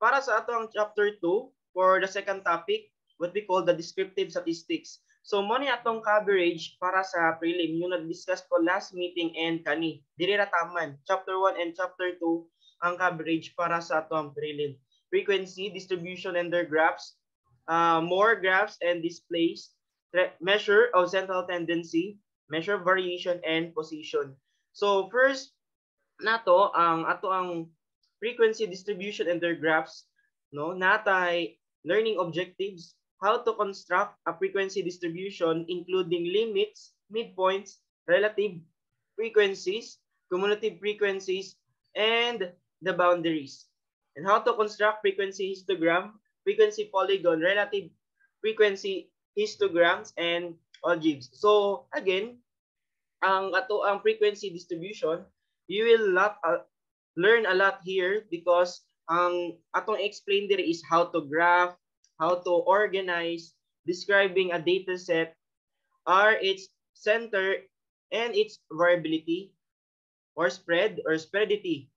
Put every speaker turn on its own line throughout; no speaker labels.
Para sa ato ang chapter 2, for the second topic, what we call the descriptive statistics. So mo ni atong coverage para sa prelim yung nag-discuss ko last meeting and kani. Diri ra taman, chapter 1 and chapter 2 ang coverage para sa atong prelim. Frequency, distribution and their graphs, more graphs and displays, measure of central tendency, measure variation and position. So first nato ang ato ang frequency distribution and their graphs, no? Natay learning objectives: how to construct a frequency distribution including limits, midpoints, relative frequencies, cumulative frequencies, and the boundaries. And how to construct frequency histogram, frequency polygon, relative frequency histograms, and ogives. So again, ang ato ang frequency distribution, you will not learn a lot here because ang atong explain diri is how to graph, how to organize, describing a data set, are its center and its variability or spread or spreadity,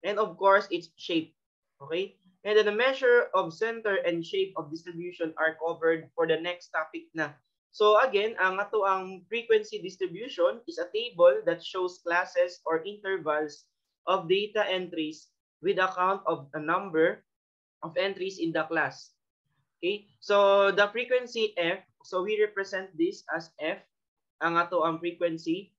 and of course its shape. Okay? And then the measure of center and shape of distribution are covered for the next topic na. So again, ang ato ang frequency distribution is a table that shows classes or intervals of data entries with a count of a number of entries in the class. Okay? So the frequency F, so we represent this as F, ang ato ang frequency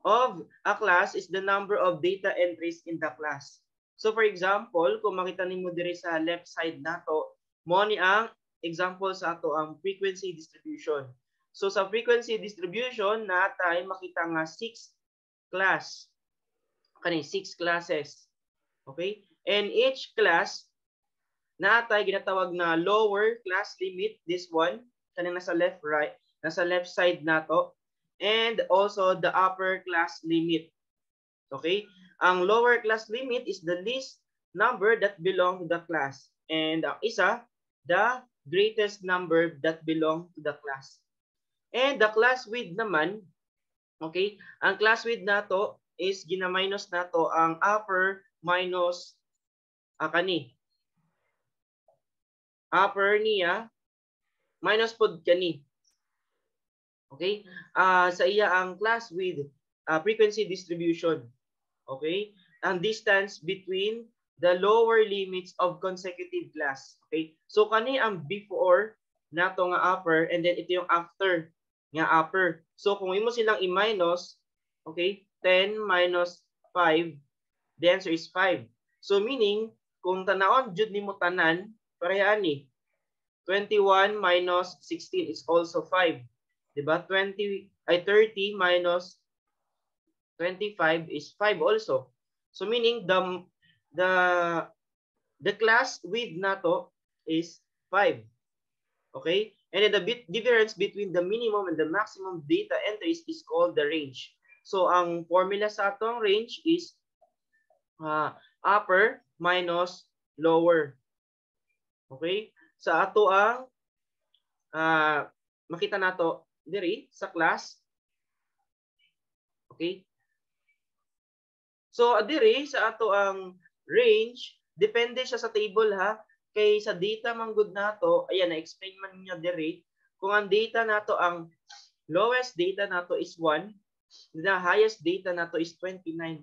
of a class is the number of data entries in the class. So for example, kung makita nimo diri sa left side nato, mo ni ang example sa ato ang frequency distribution. So sa frequency distribution, natay makita nga 6 class. Kani 6 classes. Okay? And each class natay ginatawag na lower class limit, this one, kaning nasa left right, nasa left side nato, and also the upper class limit. Okay? Ang lower class limit is the least number that belong to the class. And ang isa, the greatest number that belong to the class. And the class width naman, okay, ang class width nato is gina-minus nato ang upper minus kani. Upper niya minus pod kani. Okay? Sa iya ang class width frequency distribution. Okay? Ang distance between the lower limits of consecutive class. Okay? So kani ang before nato nga upper and then ito yung after nga upper. So kung imo silang i-minus, okay, 10 minus 5, the answer is 5. So meaning, kung tanawon jud nimo tanan, pareha ani. 21 minus 16 is also 5. Diba? 20 ay 30 minus 25 is 5 also. So meaning the class width nato is 5. Okay? And then the bit difference between the minimum and the maximum data entries is called the range. So ang formula sa atong range is upper minus lower. Okay? Sa ato ang makita nato diri sa class. Okay? So diri sa ato ang range, depende siya sa table ha. Kay sa data man gud nato, ayan, na-explain man niya diri, kung ang data nato, ang lowest data nato is 1, the highest data nato is 29.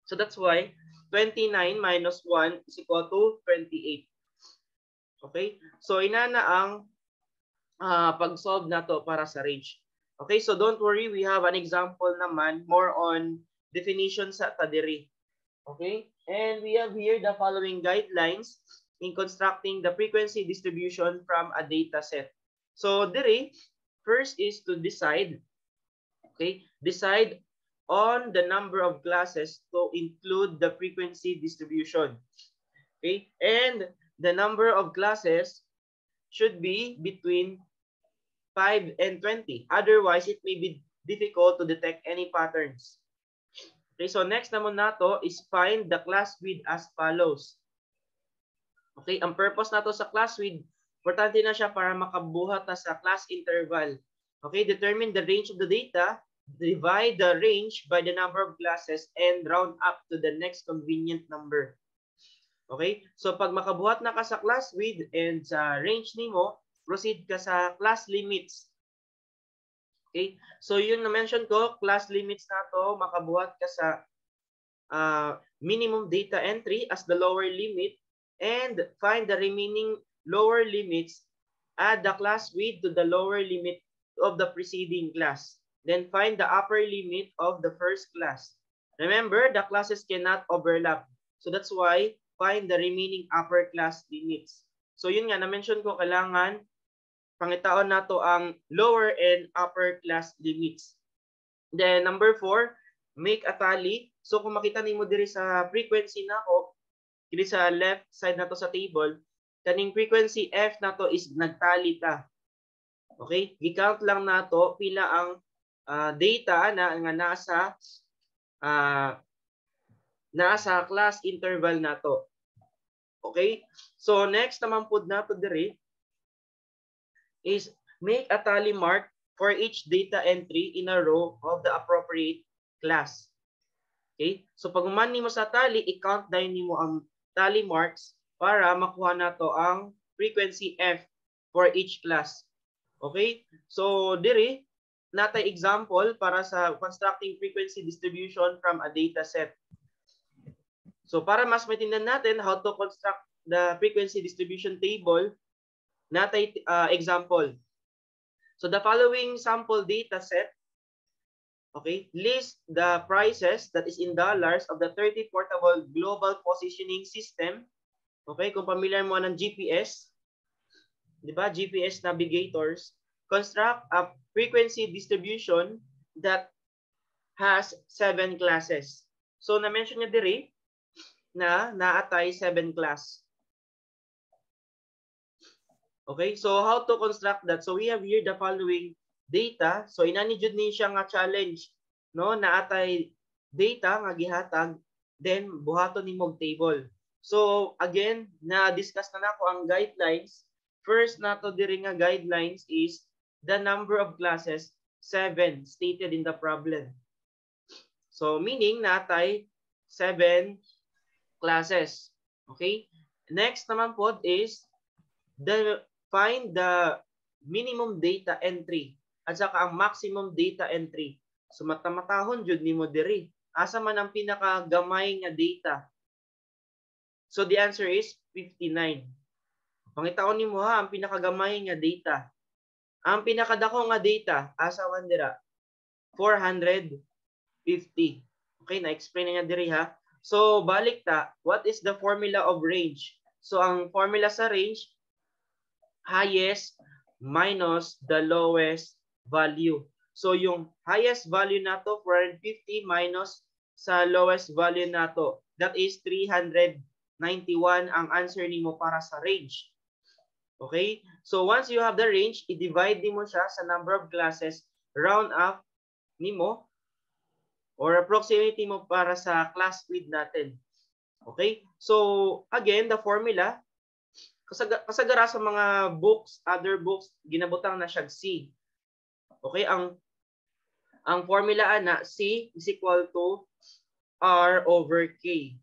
So that's why 29 minus 1 is equal to 28. Okay? So inana ang pag-solve nato para sa range. Okay, so don't worry, we have an example naman more on definition sa ta diri. Okay? And we have here the following guidelines in constructing the frequency distribution from a data set. So diri, first is to decide, okay, decide on the number of classes to include the frequency distribution. Okay, and the number of classes should be between 5 and 20. Otherwise, it may be difficult to detect any patterns. Okay, so next naman nato is find the class width as follows. Okay, ang purpose nato sa class width, importante na siya para makabuhat ta sa class interval. Okay, determine the range of the data, divide the range by the number of classes, and round up to the next convenient number. Okay? So pag makabuhat na ka sa class width and sa range nimo, proceed ka sa class limits. Okay? So yun na-mention ko, class limits na to, makabuhat ka sa minimum data entry as the lower limit and find the remaining lower limits, add the class width to the lower limit of the preceding class. Then find the upper limit of the first class. Remember, the classes cannot overlap. So that's why find the remaining upper class limits. So yun nga, na-mention ko, kailangan pangitaon nato ang lower and upper class limits. Then number 4, make a tally. So kung makita nimo diri sa frequency nako, diri sa left side nato sa table, kaning frequency F nato is nagtally ta. Okay? Gi-count lang nato pila ang data na nga nasa class interval nato. Okay? So next naman pud nato diri is make a tally mark for each data entry in a row of the appropriate class. Okay? So pag human nimo sa tally, i-count dayon nimo ang tally marks para makuha nato ang frequency F for each class. Okay? So diri natay example para sa constructing frequency distribution from a data set. So para mas maintindihan natin how to construct the frequency distribution table, natay example. So the following sample data set, okay, list the prices, that is in dollars, of the 30 portable global positioning system. Okay, kung familiar mo ng GPS, di ba? GPS navigators, construct a frequency distribution that has seven classes. So na-mention niya diri na naatay seven class. Okay, so how to construct that? So we have here the following data. So inani jud ni siya nga challenge, no? Naatay data nga gihatag, then buhaton nimo table. So again, na-discuss na nako ang guidelines. First nato diri nga guidelines is the number of classes, 7 stated in the problem. So meaning natay 7 classes. Okay? Next naman po is the find the minimum data entry at saka ang maximum data entry. So matamatahon jud nimo diri. Asa man ang pinakagamay nga data? So the answer is 59. Pangitaon nimo ha ang pinakagamay nga data. Ang pinakadako nga data asa man dira? 450. Okay, na-explain na niya diri ha. So balik ta, what is the formula of range? So ang formula sa range, highest minus the lowest value. So yung highest value nato, 450, minus sa lowest value nato. That is 391 ang answer nimo para sa range. Okay? So once you have the range, i-divide nimo siya sa number of classes, round up nimo or approximate mo para sa class width natin. Okay? So again, the formula, kasagara sa mga books, other books, ginabutang na siya C. Okay, ang formula ana, C is equal to R over K.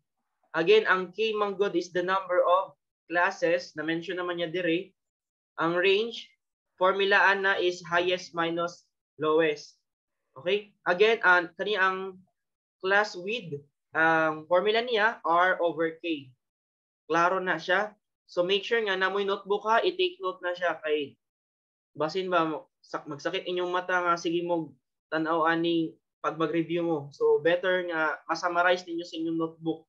Again, ang K manggod is the number of classes, na-mention naman niya dire. Ang range, formula ana is highest minus lowest. Okay? Again, kani ang class width, ang formula niya, R over K. Klaro na siya. So make sure nga na mo'y notebook ha, i-take note na siya kay basin ba magsakit inyong mata nga sige mo tan-aw ani pag mag-review mo. So better nga ma-summarize ninyo sa inyong notebook.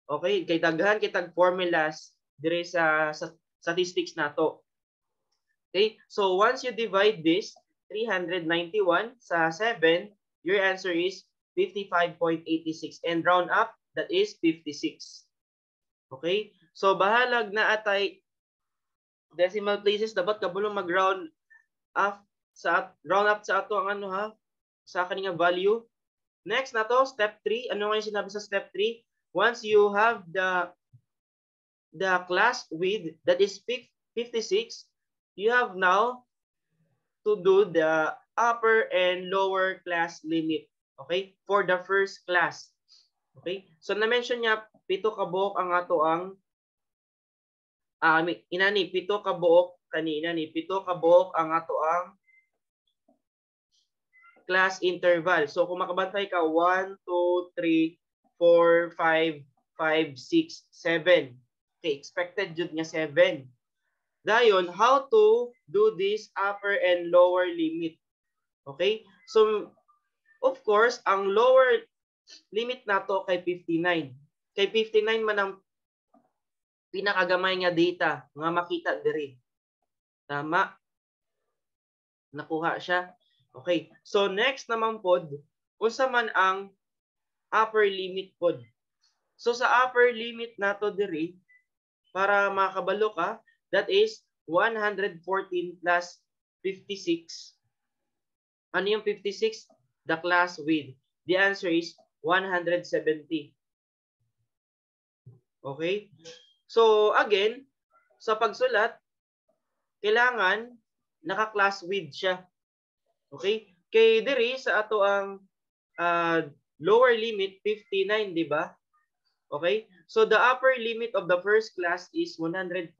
Okay, kay daghan kitag formulas dire sa statistics nato. Okay? So once you divide this 391 sa 7, your answer is 55.86 and round up, that is 56. Okay? So bahalag na atay decimal places, dapat kabalo mag-round up sa ato ang ano ha, sa kaning value. Next na to, step 3. Ano nga yung sinabi sa step 3? Once you have the class width, that is 56, you have now to do the upper and lower class limit. Okay? For the first class. Okay? So na-mention niya, 7 ka buok ang ato ang Inani 7 ka buok kani, inani 7 ka buok ang ato ang class interval. So kung makabantay ka, 1, 2, 3, 4, 5, 5, 6, 7. Okay, expected jud nga 7. Dayon, how to do this upper and lower limit? Okay? So of course, ang lower limit nato kay 59. Kay 59 man ang pinakagamay nga data nga makita diri. Tama? Nakuha siya. Okay. So next naman pod, unsa man ang upper limit pod? So sa upper limit nato diri, para makabalo ka, that is 114 plus 56. Ano yung 56? The class width. The answer is 170. Okay? So again, sa pagsulat, kailangan naka-class width siya. Okay? Kay diri sa ato ang lower limit 59, di ba? Okay? So the upper limit of the first class is 114.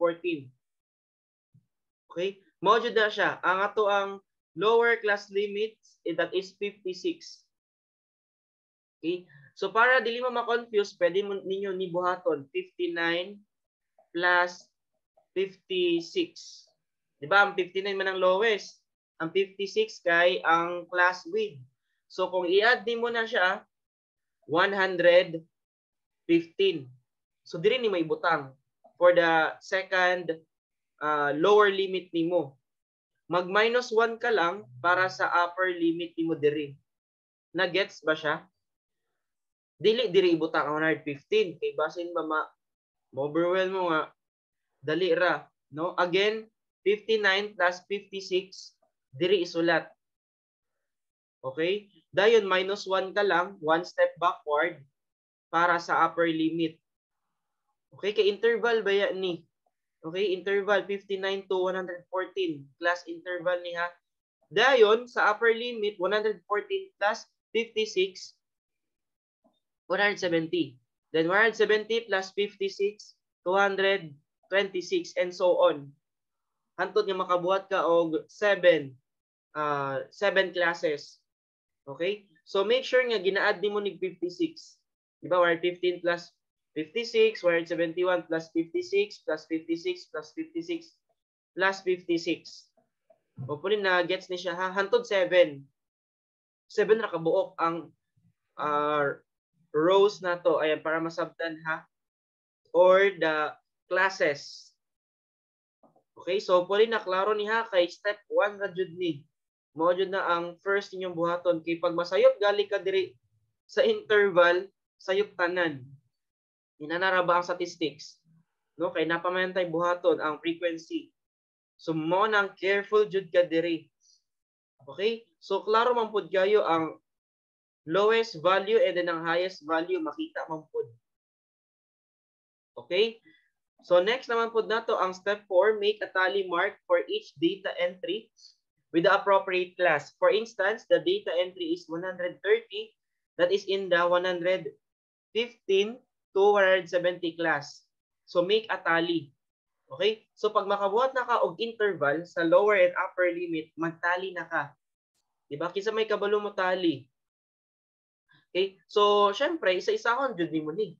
Okay? Mao jud na siya. Ang ato ang lower class limit, that is 56. Okay? So para dili mo ma-confuse, pwede mo ninyo ni buhaton 59 plus 56. Di ba? Ang 59 man ang lowest. Ang 56 kay ang class width. So kung i-add nimo na siya, 115. So diri ni may butang for the second lower limit nimo. Mag minus 1 ka lang para sa upper limit nimo diri. Na gets ba siya? Dili diri ibutang ang 115 kay basin ba ma overwhelm mo nga dali ra, no? Again, 59 plus 56 diri isulat. Okay? Dayon minus 1 ka lang, one step backward para sa upper limit. Okay, kay interval ba yan ni? Okay, interval 59 to 114, class interval ni ha. Dayon sa upper limit 114 plus 56, 170. Then 170 plus 56, 226, and so on. Hantod nga makabuhat ka og 7 classes. Okay? So make sure nga gina-add nimo nig 56. Di ba? 115 plus 56, 171 plus 56 plus 56 plus 56 plus 56. Hopefully na gets ni siya ha. Hantod 7. 7 ra kabuok ang rows na to. Ayan, para masabtan ha. Or the classes. Okay, so hopefully na klaro ni ha kay step 1 ra jud ni. Mao jud na ang first ninyong buhaton kay pag masayop gali ka diri sa interval, sayop tanan. Inanara ba ang statistics? No, kay napamantay buhaton ang frequency. So mo nang careful jud ka diri. Okay? So klaro man pud kayo ang lowest value and then ang highest value makita man pud. Okay? So next naman pud nato ang step 4, make a tally mark for each data entry with the appropriate class. For instance, the data entry is 130, that is in the 115 to 170 class. So make a tally. Okay? So pag makabuhat na ka og interval sa lower and upper limit, magtally na ka. Diba? Kinsa may kabalo mo tally. Okay? So syempre isa-isahon jud nimo ni.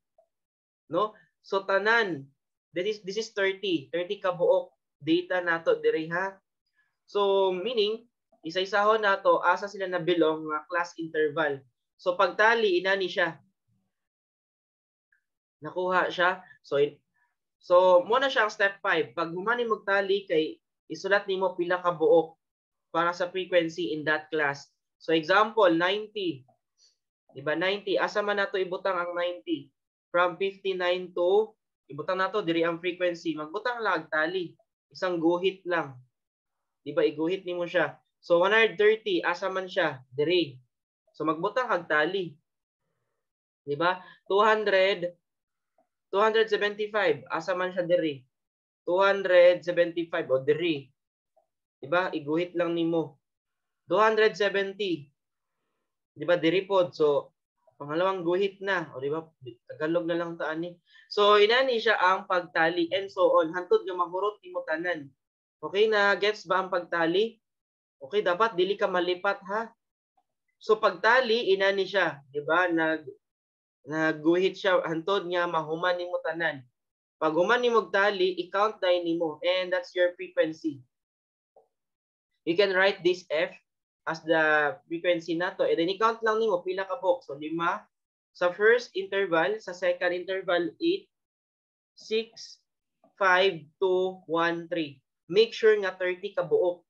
No? So tanan, this is 30, 30 ka buok data nato diri ha. So meaning isa-isahon nato asa sila na belong nga class interval. So pagtally inani siya. Nakuha siya. So mo na siya ang step 5. Pag humani magtally kay isulat nimo pila ka buok para sa frequency in that class. So example 90. Diba 90? Asa man nato ibutang ang 90? From 59 to ibutang nato diri ang frequency. Magbutang lang tally. Isang guhit lang. Diba iguhit nimo siya. So 130 asa man siya? Diri. So magbutang kag tally. Diba? 200 275 asa man siya diri? 275 o diri. Diba? Iguhit lang nimo. 270. Diba diri pod? So Pangalawang guhit na. O, di ba? Tagalog na lang ta ani. So, inani siya ang pagtali and so on. Hantod nga mahurot nimo tanan. Okay na, gets ba ang pagtali? Okay, dapat dili ka malipat ha. So pagtali inani siya, di ba? Nagguhit siya hantod nga mahuman nimo tanan. Pag human nimo tali, i-count dayon nimo and that's your frequency. You can write this F as the frequency nato. And then i-count lang nimo pila ka buok. So 5 sa first interval, sa second interval 8, 6, 5, 2, 1, 3. Make sure nga 30 ka buok.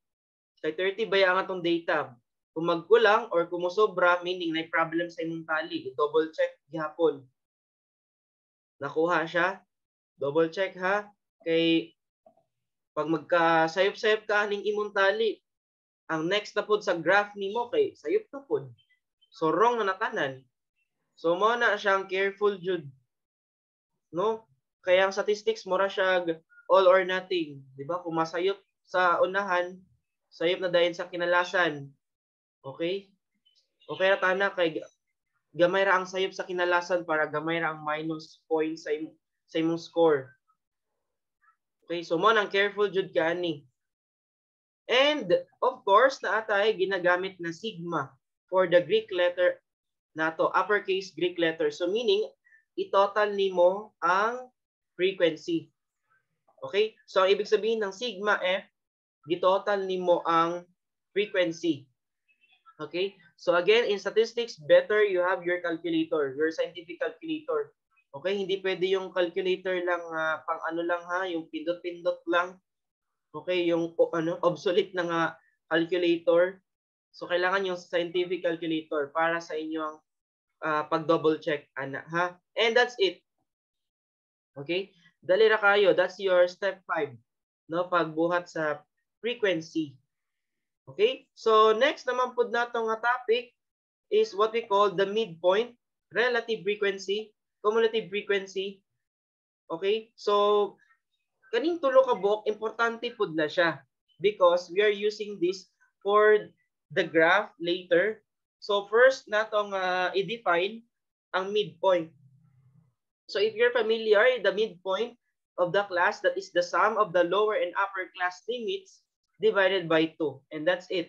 Kay 30 ba ang atong data? Kung magkulang or kung musobra, meaning na problem sa imong tali. I-double check gihapon. Nakuha siya? Double check ha? Kay pag magka sayop-sayop ka aning imong tali, ang next na pod sa graph nimo kay sayop na pod. So wrong na natanan. So mo na siyang careful jud. No? Kaya ang statistics mura siya all or nothing, di ba? Kung masayop sa unahan, sayop na dayon sa kinalasan. Okay? Okay ra tana kay gamay ra ang sayop sa kinalasan para gamay ra ang minus point sa imong score. Okay, so mo nang careful jud ka ani. And of course, naa tay ginagamit na sigma for the Greek letter nato, uppercase Greek letter. So meaning, i-total nimo ang frequency. Okay? So ang ibig sabihin ng sigma F, gi-total nimo ang frequency. Okay? So again, in statistics, better you have your calculator, your scientific calculator. Okay? Hindi pwede yung calculator lang, pang ano lang ha, yung pindot-pindot lang. Okay? Yung ano, obsolete na nga calculator. So kailangan yung scientific calculator para sa inyong pag-double check ana ha. And that's it. Okay? Dali ra kayo. That's your step 5, no, pagbuhat sa frequency. Okay? So next naman pud nato nga topic is what we call the midpoint, relative frequency, cumulative frequency. Okay? So kaning tulo ka buok, importante pud na siya because we are using this for the graph later. So first natong i-define ang midpoint. So if you're familiar, the midpoint of the class, that is the sum of the lower and upper class limits divided by 2. And that's it.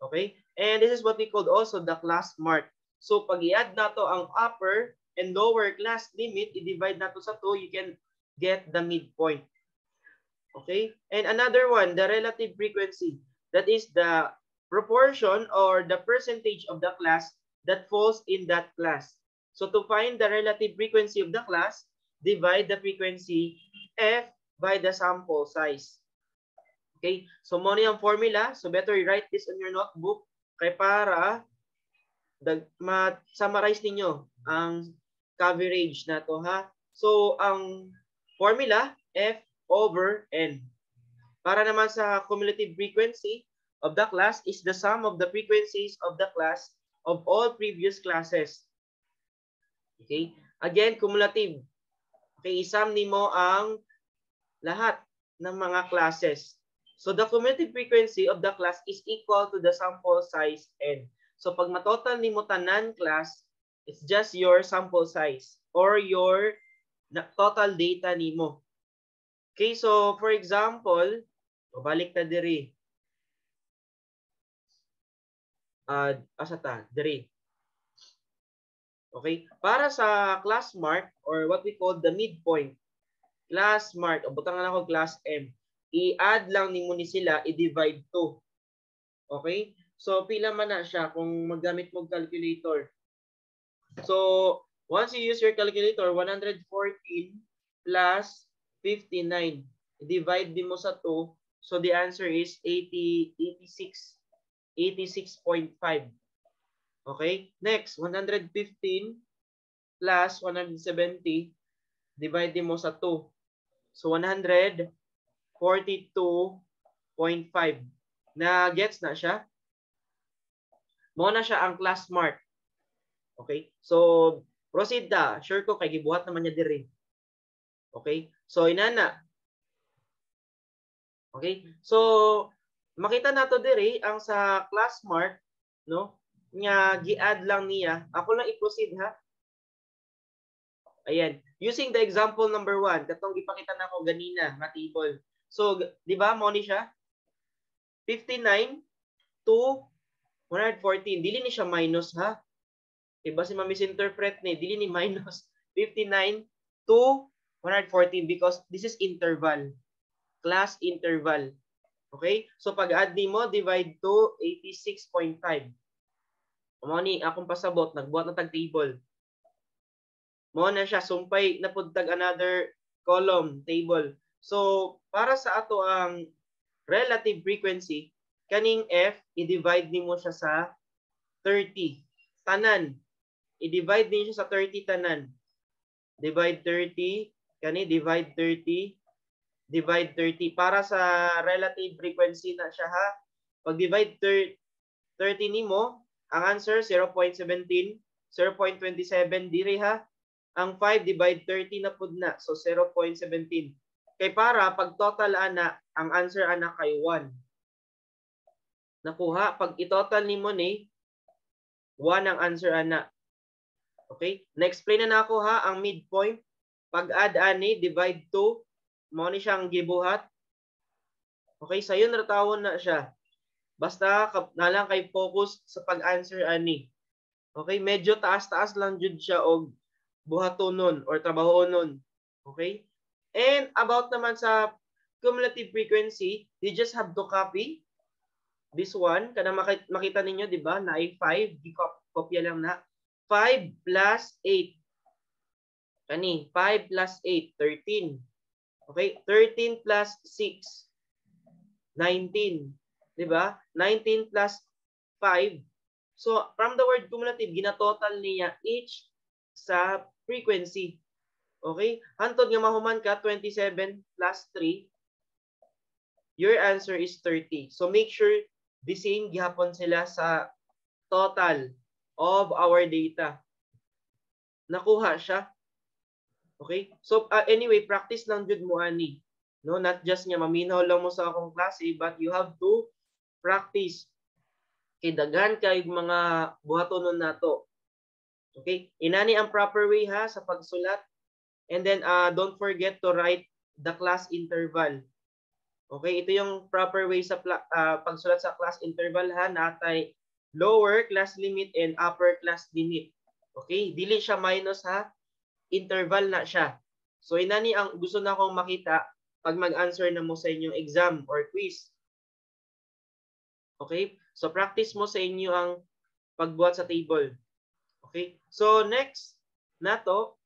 Okay? And this is what we called also the class mark. So pag i-add nato ang upper and lower class limit, i-divide nato sa 2, you can get the midpoint. Okay? And another one, the relative frequency. That is the proportion or the percentage of the class that falls in that class. So to find the relative frequency of the class, divide the frequency F by the sample size. Okay? So mo ni ang formula. So better write this on your notebook kay para ma-summarize ninyo ang coverage na to ha. So ang formula, F over N. Para naman sa cumulative frequency of the class is the sum of the frequencies of the class of all previous classes. Okay? Again, cumulative. Okay, isum nimo ang lahat ng mga classes. So the cumulative frequency of the class is equal to the sample size n. So pag matotal nimo tanan class, it's just your sample size or your total data nimo. Okay, so for example, balik ta diri. Asa ta? Diri. Okay? Para sa class mark or what we call the midpoint, class mark, o butang lang ako class M, i-add lang nimo ni sila, i-divide 2. Okay? So, pila man na siya kung maggamit mo calculator. So, once you use your calculator, 114 plus 59. I-divide din mo sa 2. So, the answer is 80, 86, 86.5. Okay? Next, 115 plus 170, divide din mo sa 2. So, 142.5. Na gets na siya? Mo na siya ang class mark. Okay? So, proceed ta. Sure ko kay gibuhat naman niya diri. Okay? So, inana. Okay? So, makita nato diri ang sa class mark, no? Nga gi-add lang niya. Ako lang i-proceed ha. Ayan. Using the example number 1, katong gipakita nako ganina nga table. So, di ba, mo ni siya? 59 to 114. Dili ni siya minus, ha? Iba si ma-misinterpret ni, dili ni minus 59 to 114 because this is interval. Class interval. Okay? So pag-add nimo, divide to 86.5. Mao ni akong pasabot, nagbuhat na tag table. Mao na siya, sumpay na pud tag another column table. So para sa ato ang relative frequency, kaning F i-divide nimo siya sa 30 tanan. I-divide niyo siya sa 30 tanan. Divide 30, kani divide 30, divide 30 para sa relative frequency na siya, ha. Pag divide 30 nimo, ang answer 0.17, 0.27 diri, ha. Ang 5 divide 30 na pud na, so 0.17. Kay para pag total ana, ang answer ana kay 1. Nakuha? Pag i-total nimo ni 1 ang answer ana. Okay? Na-explain na nako, ha, ang midpoint. Pag-add ani, divide 2, mao ni siyang gibuhat. Okay, sayon ra tawon na siya. Basta na lang kay focus sa pag-answer ani. Okay, medyo taas-taas lang jud siya og buhatonon or trabahonon. Okay? And about naman sa cumulative frequency, you just have to copy this one. Kana makita ninyo, di ba? Na ay 5, kopya lang na. 5 plus 8. Kani, 5 plus 8, 13. Okay? 13 plus 6, 19. Di ba? 19 plus 5. So, from the word cumulative, ginatotal niya each sa frequency. Okay? Hantod nga mahuman ka, 27 plus 3, your answer is 30. So, make sure the same gihapon sila sa total of our data. Nakuha siya. Okay? So, anyway, practice lang jud mo ani. No, not just nga maminaw lang mo sa akong klase, but you have to practice. Kay daghan kay mga buhatonon nato. Okay? Inani ang proper way, ha, sa pagsulat. And then don't forget to write the class interval. Okay, ito yung proper way sa pagsulat sa class interval, ha, natay lower class limit and upper class limit. Okay, dili siya minus, ha, interval na siya. So inani ang gusto na akong makita pag mag-answer na mo sa inyong exam or quiz. Okay? So practice mo sa inyo ang pagbuhat sa table. Okay? So next nato,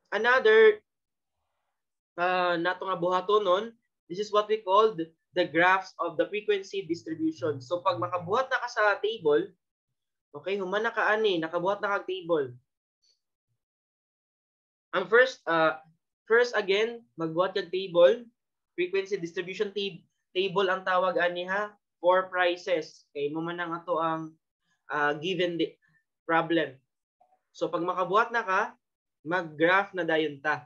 another nato nga buhatonon, this is what we called the graphs of the frequency distribution. So pag makabuhat na ka sa table, okay, human na ka ani, nakabuhat na kag table. Ang first again, magbuhat kag table, frequency distribution table ang tawag ani, ha, for prices. Kay mo man ang ato ang given problem. So pag makabuhat na ka, mag-graph na dayon ta.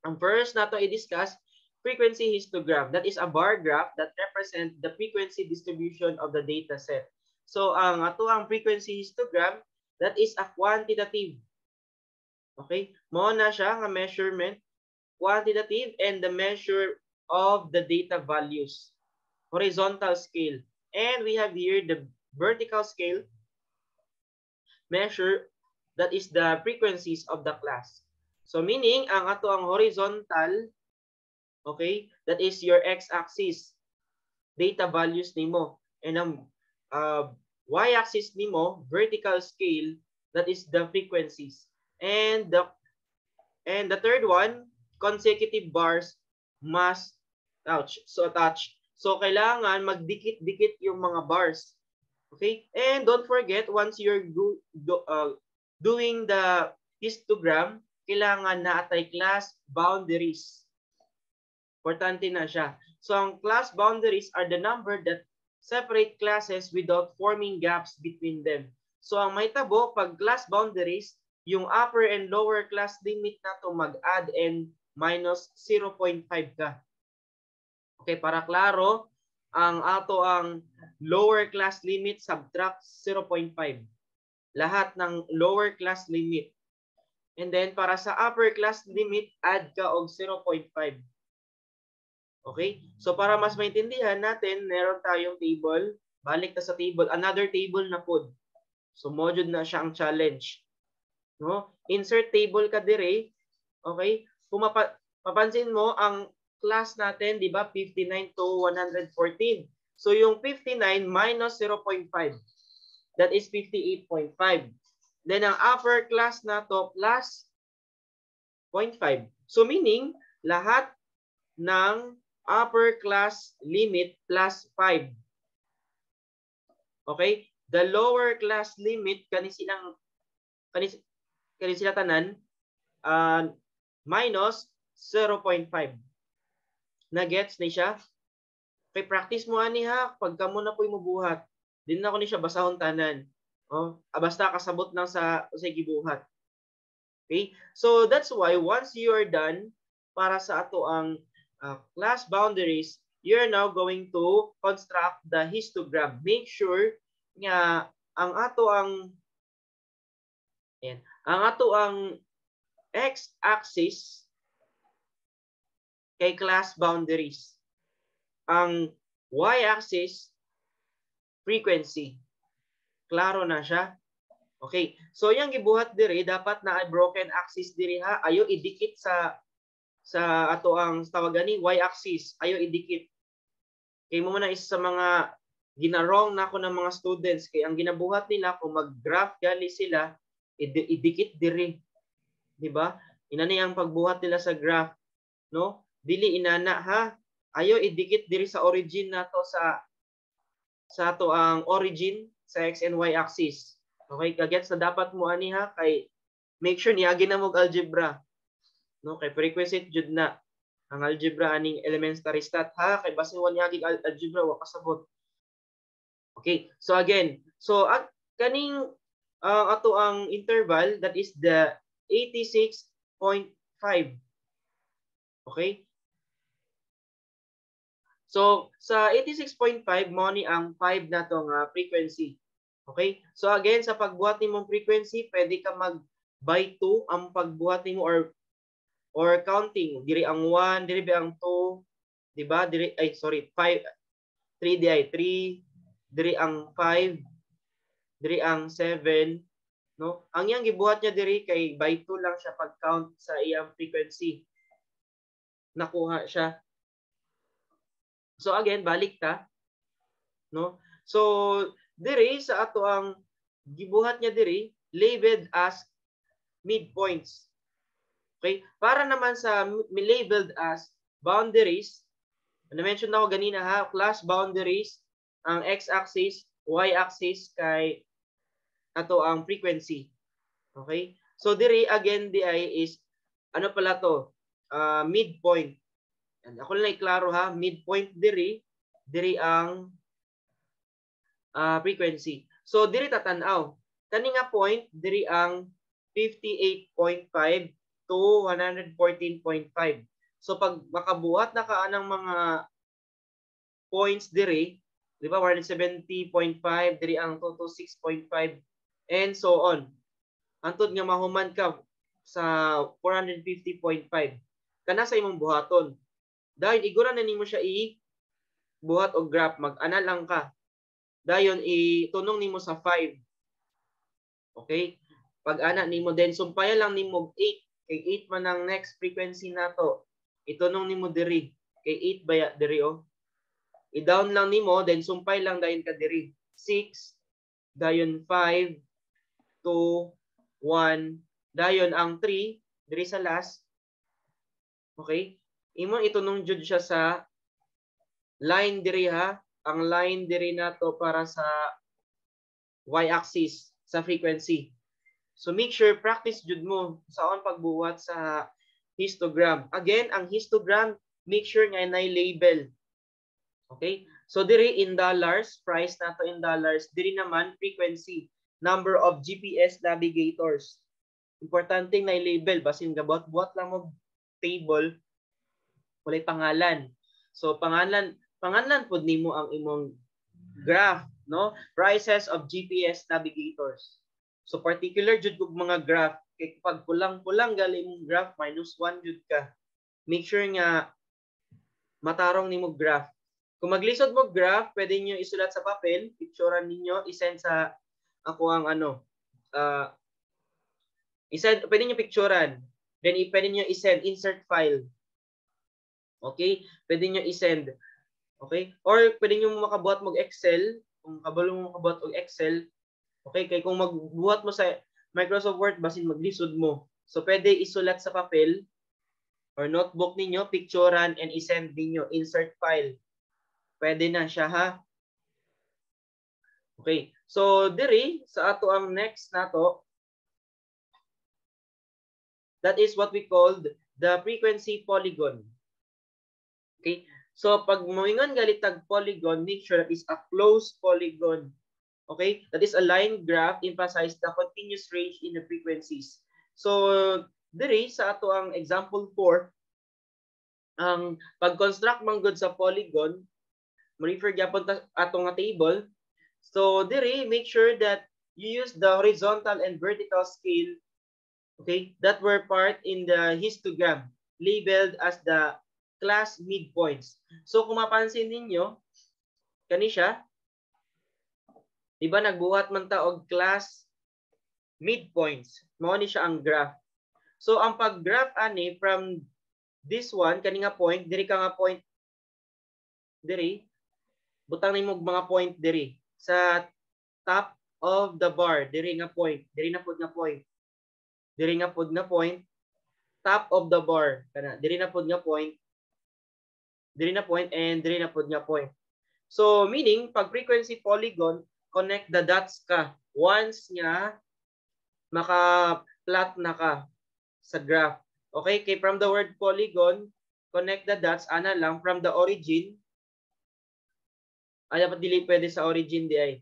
Ang first nato i-discuss, frequency histogram. That is a bar graph that represent the frequency distribution of the data set. So ang ato ang frequency histogram, that is a quantitative. Okay? Mao na siya nga measurement, quantitative and the measure of the data values. Horizontal scale. And we have here the vertical scale measure, that is the frequencies of the class. So meaning, ang ato ang horizontal, okay, that is your x-axis, data values nimo. And ang y-axis nimo, vertical scale, that is the frequencies. And the third one, consecutive bars must touch. So touch. So kailangan magdikit-dikit yung mga bars. Okay? And don't forget, once you're doing the histogram, kailangan na atay class boundaries. Importante na siya. So ang class boundaries are the number that separate classes without forming gaps between them. So ang may tabo, pag class boundaries, yung upper and lower class limit na to mag-add and minus 0.5 ka. Okay, para klaro, ang ato ang lower class limit, subtract 0.5. Lahat ng lower class limit. And then para sa upper class limit, add ka og 0.5. Okay? So para mas maintindihan natin, meron tayong table. Balik ta sa table. Another table na pod. So mo jud na siya ang challenge. No? Insert table ka dire. Okay? Kung mapansin mo, ang class natin, di ba, 59 to 114. So yung 59 minus 0.5, that is 58.5. Then ang upper class na to plus 0.5. So meaning, lahat ng upper class limit plus 5. Okay? The lower class limit kani sila tanan minus 0.5. Na-gets ni siya? Okay, practice mo ani ha, pag kamo na po'y mubuhat. Di na ko ni siya basahon tanan. Oh, basta kasabot lang sa gibuhat. Okay? So that's why once you are done para sa ato ang class boundaries, you are now going to construct the histogram. Make sure nga ang ato ang x-axis kay class boundaries. Ang y-axis, frequency. Klaro na siya? Okay. So yang gibuhat diri, dapat na broken axis diri ha. Ayo idikit sa ato ang tawagan ni y-axis. Ayo idikit. Kay mo man isa sa mga ginarong nako ng mga students kay ang ginabuhat nila kung mag-graph gali sila, idikit diri. Di ba? Inani ang pagbuhat nila sa graph, no? Dili inana ha. Ayo idikit diri sa origin nato sa ato ang origin sa x and y axis. Okay, kagets na dapat mo ani ha, kay make sure niagi na mo algebra. No, kay prerequisite jud na ang algebra aning elementary stat ha, kay basin wa niagi algebra, wa kasabot. Okay, so again, so at kaning ato ang interval, that is the 86.5. Okay? So sa 86.5 mo ni ang 5 na to nga frequency. Okay? So again, sa pagbuhat nimong frequency, pwede ka mag by 2 ang pagbuhat nimo or counting. Diri ang 1, diri ba ang 2, di ba? Diri, ay sorry, 5, 3 di ay 3, diri ang 5, diri ang 7, no? Ang iyang gibuhat niya diri kay by 2 lang siya pag-count sa iyang frequency. Nakuha siya. So again, balik ta, no? So diri sa ato ang gibuhat niya diri, labeled as midpoints. Okay? Para naman sa labeled as boundaries, na-mention na ako ganina ha, class boundaries, ang x-axis, y-axis kay ato ang frequency. Okay? So diri again di ay is ano pala to? Midpoint. And ako lang klaro ha, midpoint diri, diri ang frequency. So diri tatan-aw. Kani nga point diri ang 58.5 to 114.5. So pag makabuhat na ka anang mga points diri, di ba, 170.5 diri ang 226.5 and so on. Antod nga mahuman ka sa 450.5. Kana sa imong buhaton. Dahil igura na nimo siya i buhat og graph, mag-ana lang ka. Dayon itunong nimo sa 5. Okay? Pag ana nimo, then sumpayan lang nimo 8 kay 8 man ang next frequency nato. Itunong nimo diri kay 8 baya diri oh. I-down lang nimo, then sumpay lang dayon ka diri. 6, dayon 5, 2, 1, dayon ang 3 diri sa last. Okay? Imo itunong jud siya sa line diri ha. Ang line diri nato para sa y-axis sa frequency. So make sure practice jud mo sa on pagbuhat sa histogram. Again, ang histogram, make sure nga na label. Okay? So diri in dollars, price nato in dollars, diri naman frequency, number of GPS navigators. Importante na label basin gabuhat-buhat lang mo table, walay pangalan. So pangalan pud nimo ang imong graph, no? Prices of GPS navigators. So particular jud kog mga graph kay Kay pag kulang-kulang gali imong graph, -1 jud ka. Make sure nga matarong nimo graph. Kung maglisod mo graph, pwede niyo isulat sa papel, picturean ninyo, i-send sa ako ang ano, i-send, pwede niyo picturean. Then pwede niyo i-send, insert file. Okay? Pwede niyo i-send. Okay? Or pwede niyo makabuhat mo Excel, kung kabalo mo makabuhat og Excel. Okay? Kay kung magbuhat mo sa Microsoft Word, basin maglisod mo. So pwede isulat sa papel or notebook ninyo, picturean and i-send ninyo, insert file. Pwede na siya ha. Okay. So diri sa ato ang next nato, that is what we called the frequency polygon. Okay? So pag moingon galitag polygon, make sure that is a closed polygon. Okay? That is a line graph emphasize the continuous range in the frequencies. So diri sa ato ang example 4, ang pag-construct man gud sa polygon, ma-refer gyapon ta ato nga table. So diri, make sure that you use the horizontal and vertical scale, okay, that were part in the histogram labeled as the class midpoints. So kung mapansin ninyo, kani siya, di ba nagbuhat man ta og class midpoints. Mao ni siya ang graph. So ang pag-graph ani from this one, kani nga point, diri ka nga point diri, butang nimo mga point diri sa top of the bar, diri nga point, diri na pud nga point. Diri nga pud nga point, top of the bar kana, diri na pud nga point, diri na point and diri na pud nga point. So meaning pag frequency polygon, connect the dots ka once nga maka-plot na ka sa graph. Okay, kay from the word polygon, connect the dots ana lang from the origin. Ay, dapat dili pwede sa origin di ay.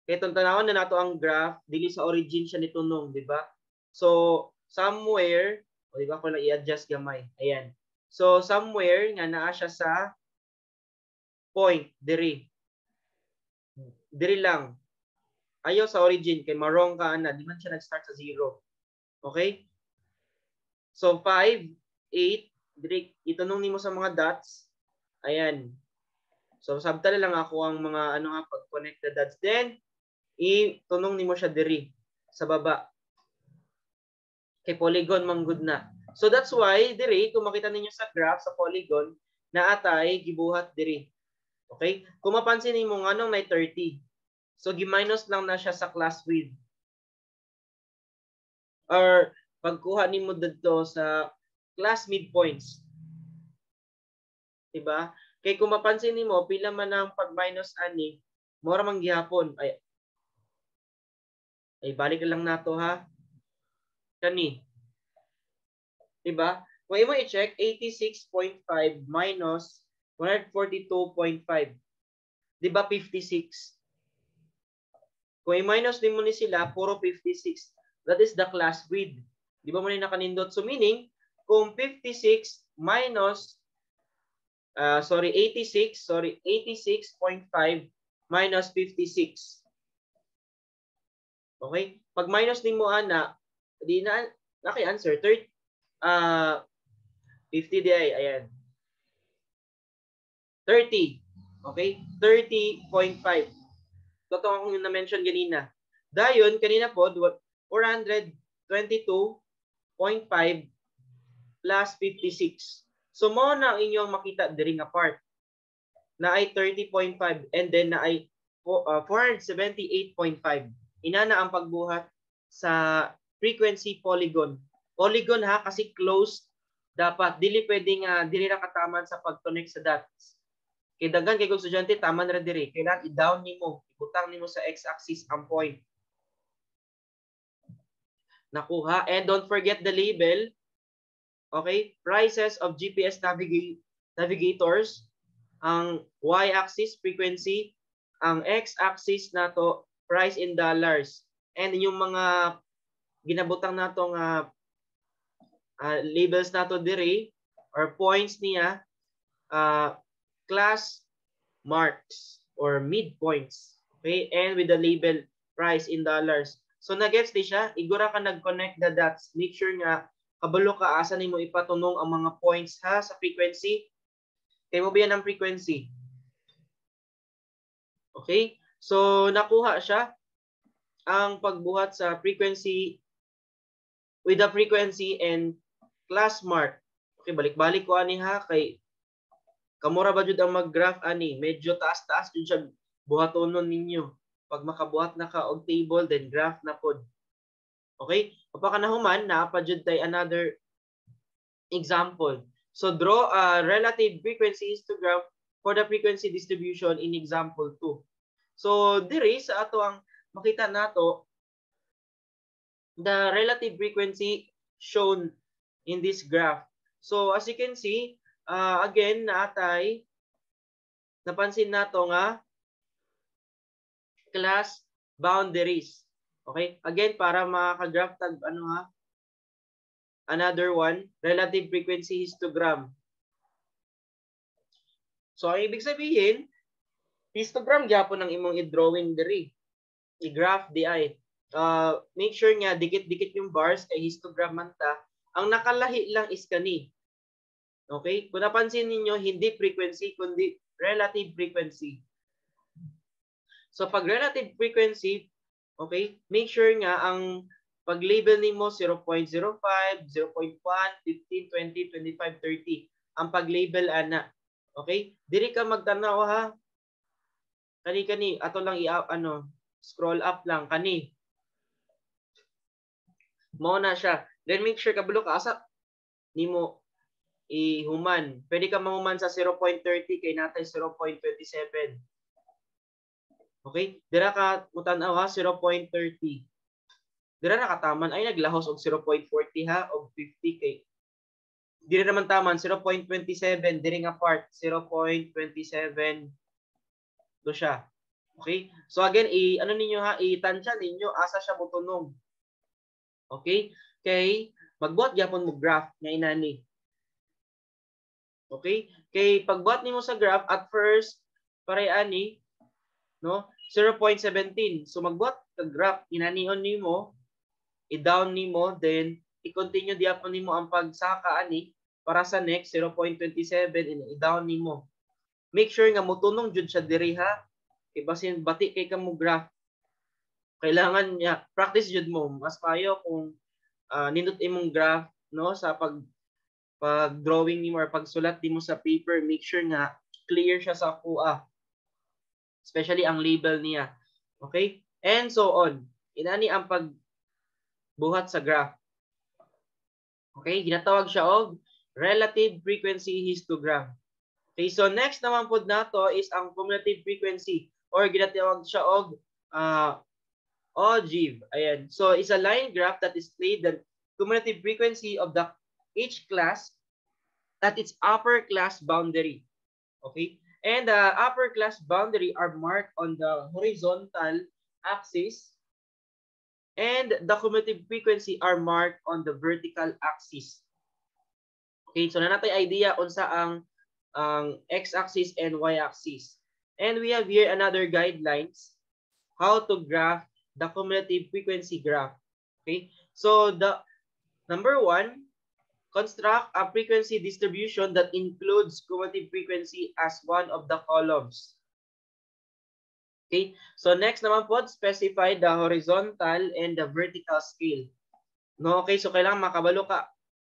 Kay tanawon na nato ang graph, dili sa origin siya nitunong, di ba? So somewhere, o di ba ko lang i-adjust gamay. Ayan. So somewhere nga naa siya sa point diri. Diri lang. Ayaw sa origin kay marong ka ana, di man siya nag-start sa 0. Okay? So 5, 8, diri itunong nimo sa mga dots. Ayan. So sabta lang ako ang mga ano nga pag-connect the dots. Then itunong nimo siya diri sa baba. Kay polygon man gud na. So that's why diri kung makita ninyo sa graph sa polygon naatay gibuhat diri. Okay? Kung mapansin nimo nganong nay 30. So gi-minus lang na siya sa class width. Or pagkuha nimo didto sa class midpoints. Diba? Kay kung mapansin nimo pila man ang pag-minus ani, mora man gihapon. Ay, ay balik lang nato ha. Kani. Diba? Kung imo i-check, 86.5 minus 142.5. Diba 56? Kung i-minus din mo ni sila, puro 56. That is the class width. Di ba mo ni nakanindot? So meaning, kung 56 minus, sorry, 86, sorry, 86.5 minus 56. Okay? Pag minus din mo ana, di na, naki-answer, 30, 50 di ay, ayan. 30. Okay? 30.5. Totoo akong na-mention ganina. Dayon, kanina po, 422.5 plus 56. So, mo na ang inyong makita diri nga part na ay 30.5 and then na ay 478.5. Inana ang pagbuhat sa frequency polygon. Polygon ha, kasi closed dapat. Dili pwede nga, dili ra kataman sa pag-connect sa dots. Kay daghan kay kung estudyante taman ra diri, kailangan i-down nimo, ibutang nimo sa x-axis ang point. Nakuha. And don't forget the label. Okay? Prices of GPS navigators. Ang y-axis frequency, ang x-axis nato price in dollars. And yung mga ginabutang nato nga labels nato diri or points niya, class marks or midpoints. Okay? And with the label price in dollars. So na-gets di siya, igura ka nag-connect the dots. Make sure nga kabalo ka asa nimo ipatunong ang mga points ha sa frequency. Kay mo biyan ang frequency. Okay? So nakuha siya ang pagbuhat sa frequency with the frequency and class mark. Okay, balik-balik ko ani ha kay kamura ba jud ang mag-graph ani, medyo taas-taas jud siya buhatonon ninyo. Pag makabuhat na ka og table, then graph na pod. Okay? Pagkanahuman, naa pa jud tay another example. So draw a relative frequency histogram for the frequency distribution in example 2. So diri sa ato ang makita nato the relative frequency shown in this graph. So as you can see, again naatay napansin nato nga class boundaries. Okay? Again, para makaka-graph tag ano ha? Another one, relative frequency histogram. So, ang ibig sabihin, histogram gyapon ang imong i-drawing diri. I-graph di ay. Make sure nga dikit-dikit yung bars kay histogram man ta. Ang nakalahi lang is kani. Okay? Kung napansin ninyo, hindi frequency kundi relative frequency. So pag relative frequency, okay, make sure nga ang pag-label nimo 0.05, 0.1, 15, 20, 25, 30. Ang pag-label ana. Okay? Diri ka magtanaw ha. Kani kani ato lang i ano, scroll up lang kani. Mao na siya. Then make sure kabalo ka asa nimo ihuman. Pwede ka mahuman sa 0.30 kay natay 0.27. Okay? Dira ka mutan-aw ha, 0.30. Dira na kataman ay naglahos og 0.40 ha og 50 kay diri naman taman 0.27 diri nga part 0.27 do siya. Okay? So again, i ano ninyo ha, i-tansya ninyo asa siya motunong. Okay? Kay magbuhat gyapon mo graph nga inani. Okay? Kay pagbuhat nimo sa graph at first paray ani, no, 0.17. So magbuhat ka graph inanion nimo, i-down nimo, then i-continue diapon nimo ang pagsaka ani para sa next 0.27 and i-down nimo. Make sure nga motunong jud siya diri ha. Kay basin bati kay ka mo graph. Kailangan niya practice jud mo. Mas payo kung nindot imong graph, no, sa pag drawing nimo or pagsulat nimo sa paper, make sure nga clear siya sa kuha. Especially ang label niya. Okay? And so on. Inani ang pag buhat sa graph. Okay, ginatawag siya og relative frequency histogram. Okay, so next naman pod nato is ang cumulative frequency or ginatawag siya og ogive. Ayan. So it's a line graph that displayed the cumulative frequency of the each class at its upper class boundary. Okay? And the upper class boundary are marked on the horizontal axis and the cumulative frequency are marked on the vertical axis. Okay, so na natay idea unsa ang x-axis and y-axis. And we have here another guidelines how to graph the cumulative frequency graph. Okay, so the number one, construct a frequency distribution that includes cumulative frequency as one of the columns. Okay, so next naman po, specify the horizontal and the vertical scale. No, okay, so kailangan makabalo ka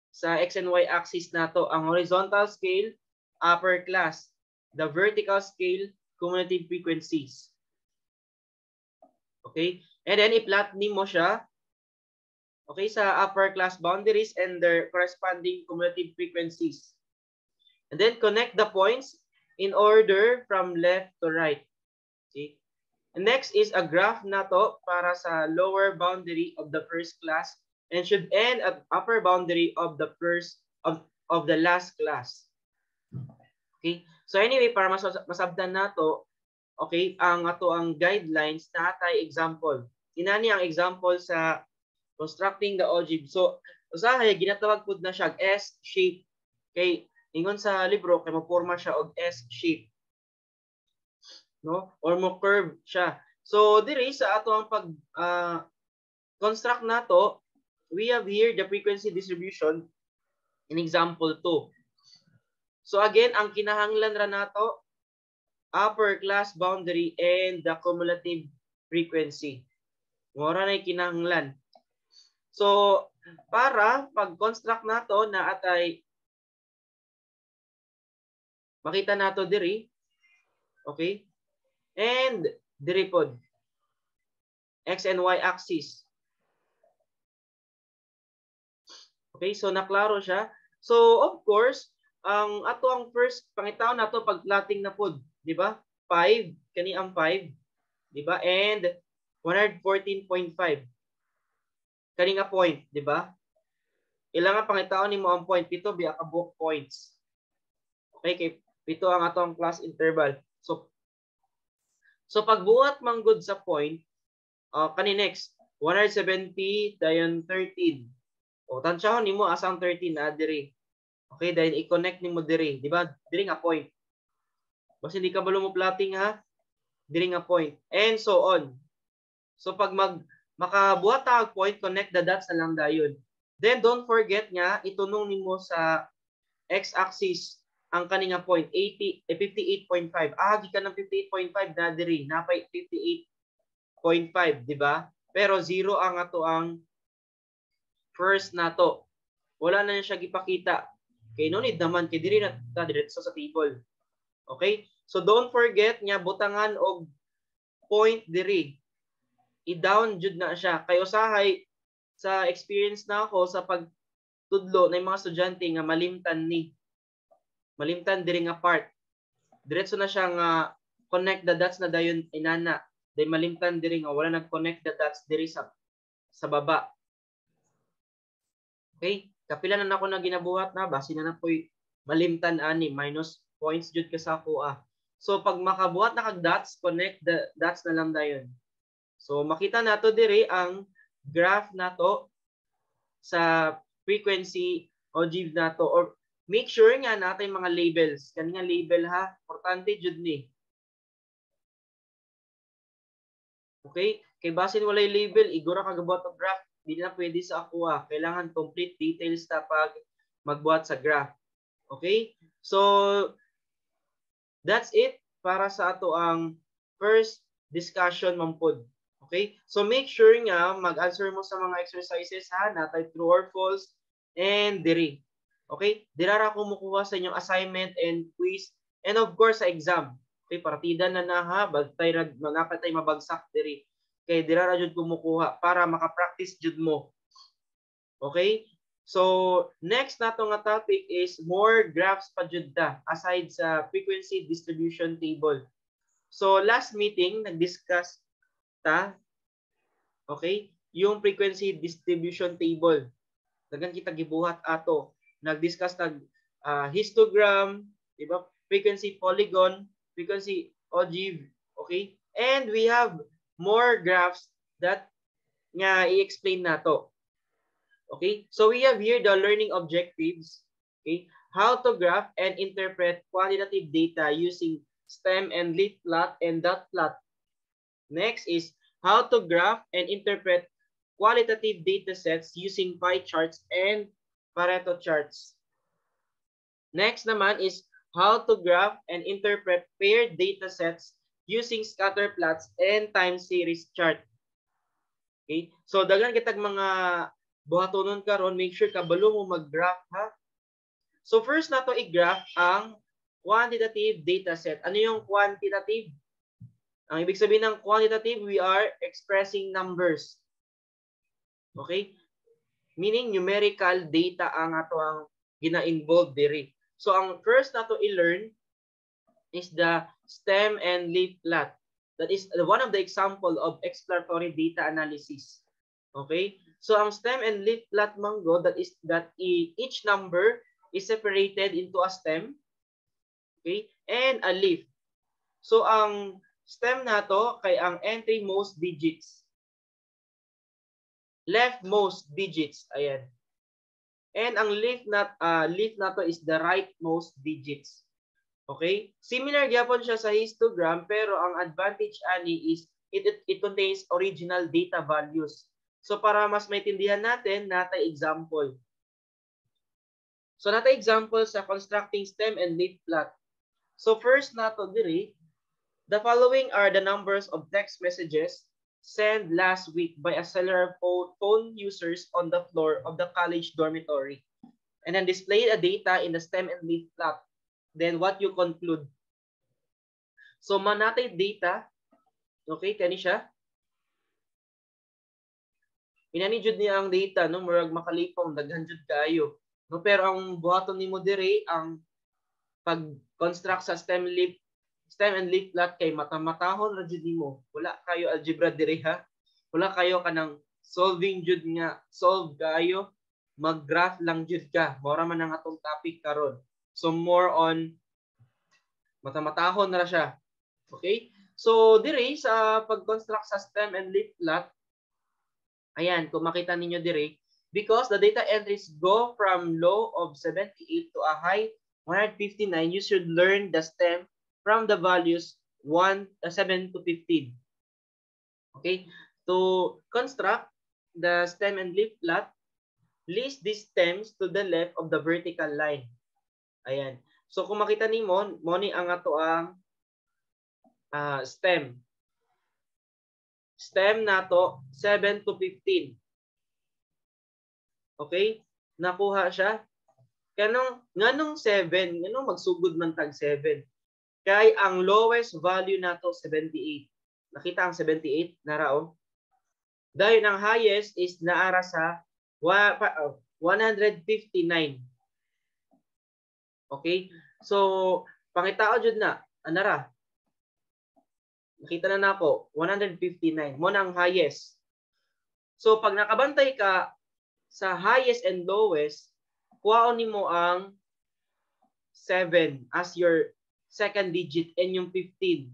sa x and y axis nato. Ang horizontal scale, upper class. The vertical scale, cumulative frequencies. Okay, and then i-plot nimo siya, okay, sa upper class boundaries and their corresponding cumulative frequencies. And then connect the points in order from left to right. Okay. And next is a graph nato para sa lower boundary of the first class and should end at upper boundary of the first of the last class. Okay? So anyway, para masabtan nato, okay, ang ato ang guidelines na atay example. Inani ang example sa constructing the ogive. So usahay ginatawag pud na siya S shape. Kay ingon sa libro kay moporma siya og S shape, no, or mo curve siya. So diri sa ato ang pag construct nato, we have here the frequency distribution in example 2. So again, ang kinahanglan ra nato, upper class boundary and the cumulative frequency. Mora na kinahanglan. So para pag-construct nato na atay makita nato diri, okay? And diri pod x and y axis. Okay, so naklaro siya. So of course, ang ato ang first pangitaon nato pag plotting na pod, di ba? 5 kani ang 5, di ba? And 114.5. Kani nga point, di ba? Ilang ang pangitaon nimo ang point? Pito biya ka buok points. Okay, kay pito ang ato ang class interval. So pagbuhat manggod sa point, kani next 170 dayon 13. O tansyahon nimo asa ang 13 na diri. Okay, dayon i-connect nimo diri, di ba? Diri nga point. Basta hindi ka balo mo plotting ha, diri nga point and so on. So pag mag makabuhat ta og point, connect the dots na lang dayon. Then don't forget nga itunong nimo sa x-axis ang kani nga point 80 eh, 58.5. Ah, gikan ng 58.5 na diri, napay 58.5, di ba? Pero 0 ang ato ang first nato. Wala na siya gipakita. Kay no need naman kay diri na ta diretso sa table. Okay? So don't forget nga butangan og point diri. I-down jud na siya. Kay usahay sa experience na ako sa pagtudlo ng mga estudyante nga malimtan ni. Malimtan diri nga part. Diretso na siya nga connect the dots na dayon inana. Day malimtan diri nga wala nag-connect the dots diri sa baba. Okay? Kapila na nako na ginabuhat na basi na napoy malimtan ani, minus points jud ka sa ako ah. So pag makabuhat na kag dots, connect the dots na lang dayon. So makita nato diri ang graph nato sa frequency ogive nato, or make sure nga natay mga labels. Kani nga label ha, importante jud ni. Okay? Kay basin walay label, igura ka gabuhat og graph, di na pwede sa ako ah. Kailangan complete details ta pag magbuhat sa graph. Okay? So that's it para sa ato ang first discussion man pod. Okay? So make sure nga mag-answer mo sa mga exercises ha, natay true or false and diri. Okay? Dira ra ko mukuha sa inyong assignment and quiz and of course sa exam. Okay, partida na na ha, bagtay ra manapatay mabagsak diri. Kay dira ra jud ko mukuha para maka-practice jud mo. Okay? So next nato nga topic is more graphs pa jud ta aside sa frequency distribution table. So last meeting nag-discuss ta, okay, yung frequency distribution table. Daghan kita gibuhat ato. Nag-discuss tag histogram, di ba? Frequency polygon, frequency ogive, okay? And we have more graphs that nga i-explain nato. Okay? So we have here the learning objectives, okay? How to graph and interpret quantitative data using stem and leaf plot and dot plot. Next is how to graph and interpret qualitative data sets using pie charts and Pareto charts. Next naman is how to graph and interpret paired data sets using scatter plots and time series chart. Okay? So daghan kitag mga buhatonon karon, make sure kabalo mo mag-graph ha. So first nato i-graph ang quantitative data set. Ano yung quantitative? Ang ibig sabihin ng quantitative, we are expressing numbers. Okay? Meaning numerical data ang ato ang gina-involve diri. So ang first nato i-learn is the stem and leaf plot. That is one of the example of exploratory data analysis. Okay? So ang stem and leaf plot mango, that is that each number is separated into a stem, okay, and a leaf. So ang stem nato kay ang entry most digits. Leftmost digits, ayan. And ang leaf nato is the rightmost digits. Okay? Similar gyapon siya sa histogram, pero ang advantage ani is it contains original data values. So para mas maintindihan natin, natay example. So natay example sa constructing stem and leaf plot. So first nato diri, the following are the numbers of text messages sent last week by a cellular phone users on the floor of the college dormitory. And then display the data in the stem and leaf plot. Then what you conclude? So manatay data. Okay, kani siya. Inani jud niya ang data, no, murag makalipong, daghan jud kaayo. No, pero ang buhaton nimo diri, ang pag-construct sa stem and leaf plot kay mata-matahon ra jud nimo. Wala kayo algebra diri ha. Wala kayo kanang solving jud nga solve kayo, mag-graph lang jud ka. Mora man ang atong topic karon. So more on mata-matahon ra siya. Okay? So diri sa pag-construct sa stem and leaf plot, ayan, kung makita ninyo diri, because the data entries go from low of 78 to a high 159, you should learn the stem from the values 1, 7 to 15. Okay? To construct the stem and leaf plot, list these stems to the left of the vertical line. Ayan. So kung makita nimo, mo ni ang ato ang stem. Stem nato 7 to 15. Okay? Nakuha siya. Kanong nganong 7, nganong magsugod man tag 7? Kay ang lowest value nato 78. Nakita ang 78 nara oh. Dayon ang highest is naara sa 159. Okay? So pangitao jud na anara. Nakita na nako 159 mo na ang highest. So pag nakabantay ka sa highest and lowest, kuhaon nimo ang 7 as your second digit and yung 15.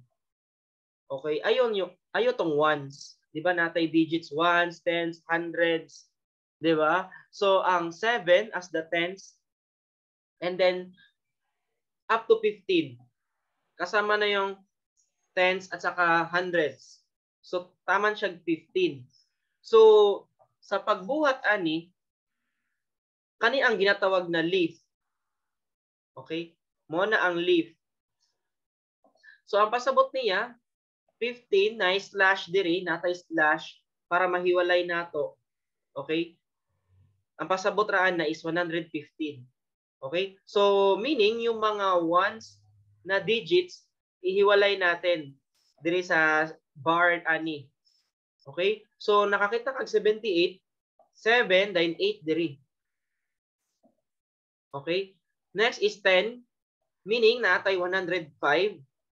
Okay, ayon yung ayo tong ones. 'Di ba natay digits ones, tens, hundreds, 'di ba? So ang 7 as the tens and then up to 15. Kasama na yung tens at saka hundreds. So taman siya 15. So sa pagbuhat ani, kani ang ginatawag na leaf. Okay? Mo na ang leaf. So ang pasabot niya 15 na slash diri, natay slash para mahiwalay nato. Okay? Ang pasabot raan na is 115. Okay? So meaning yung mga ones na digits ihiwalay natin diri sa bar ani. Okay? So nakakita kag 78, 7 then 8 diri. Okay? Next is 10, meaning natay 105,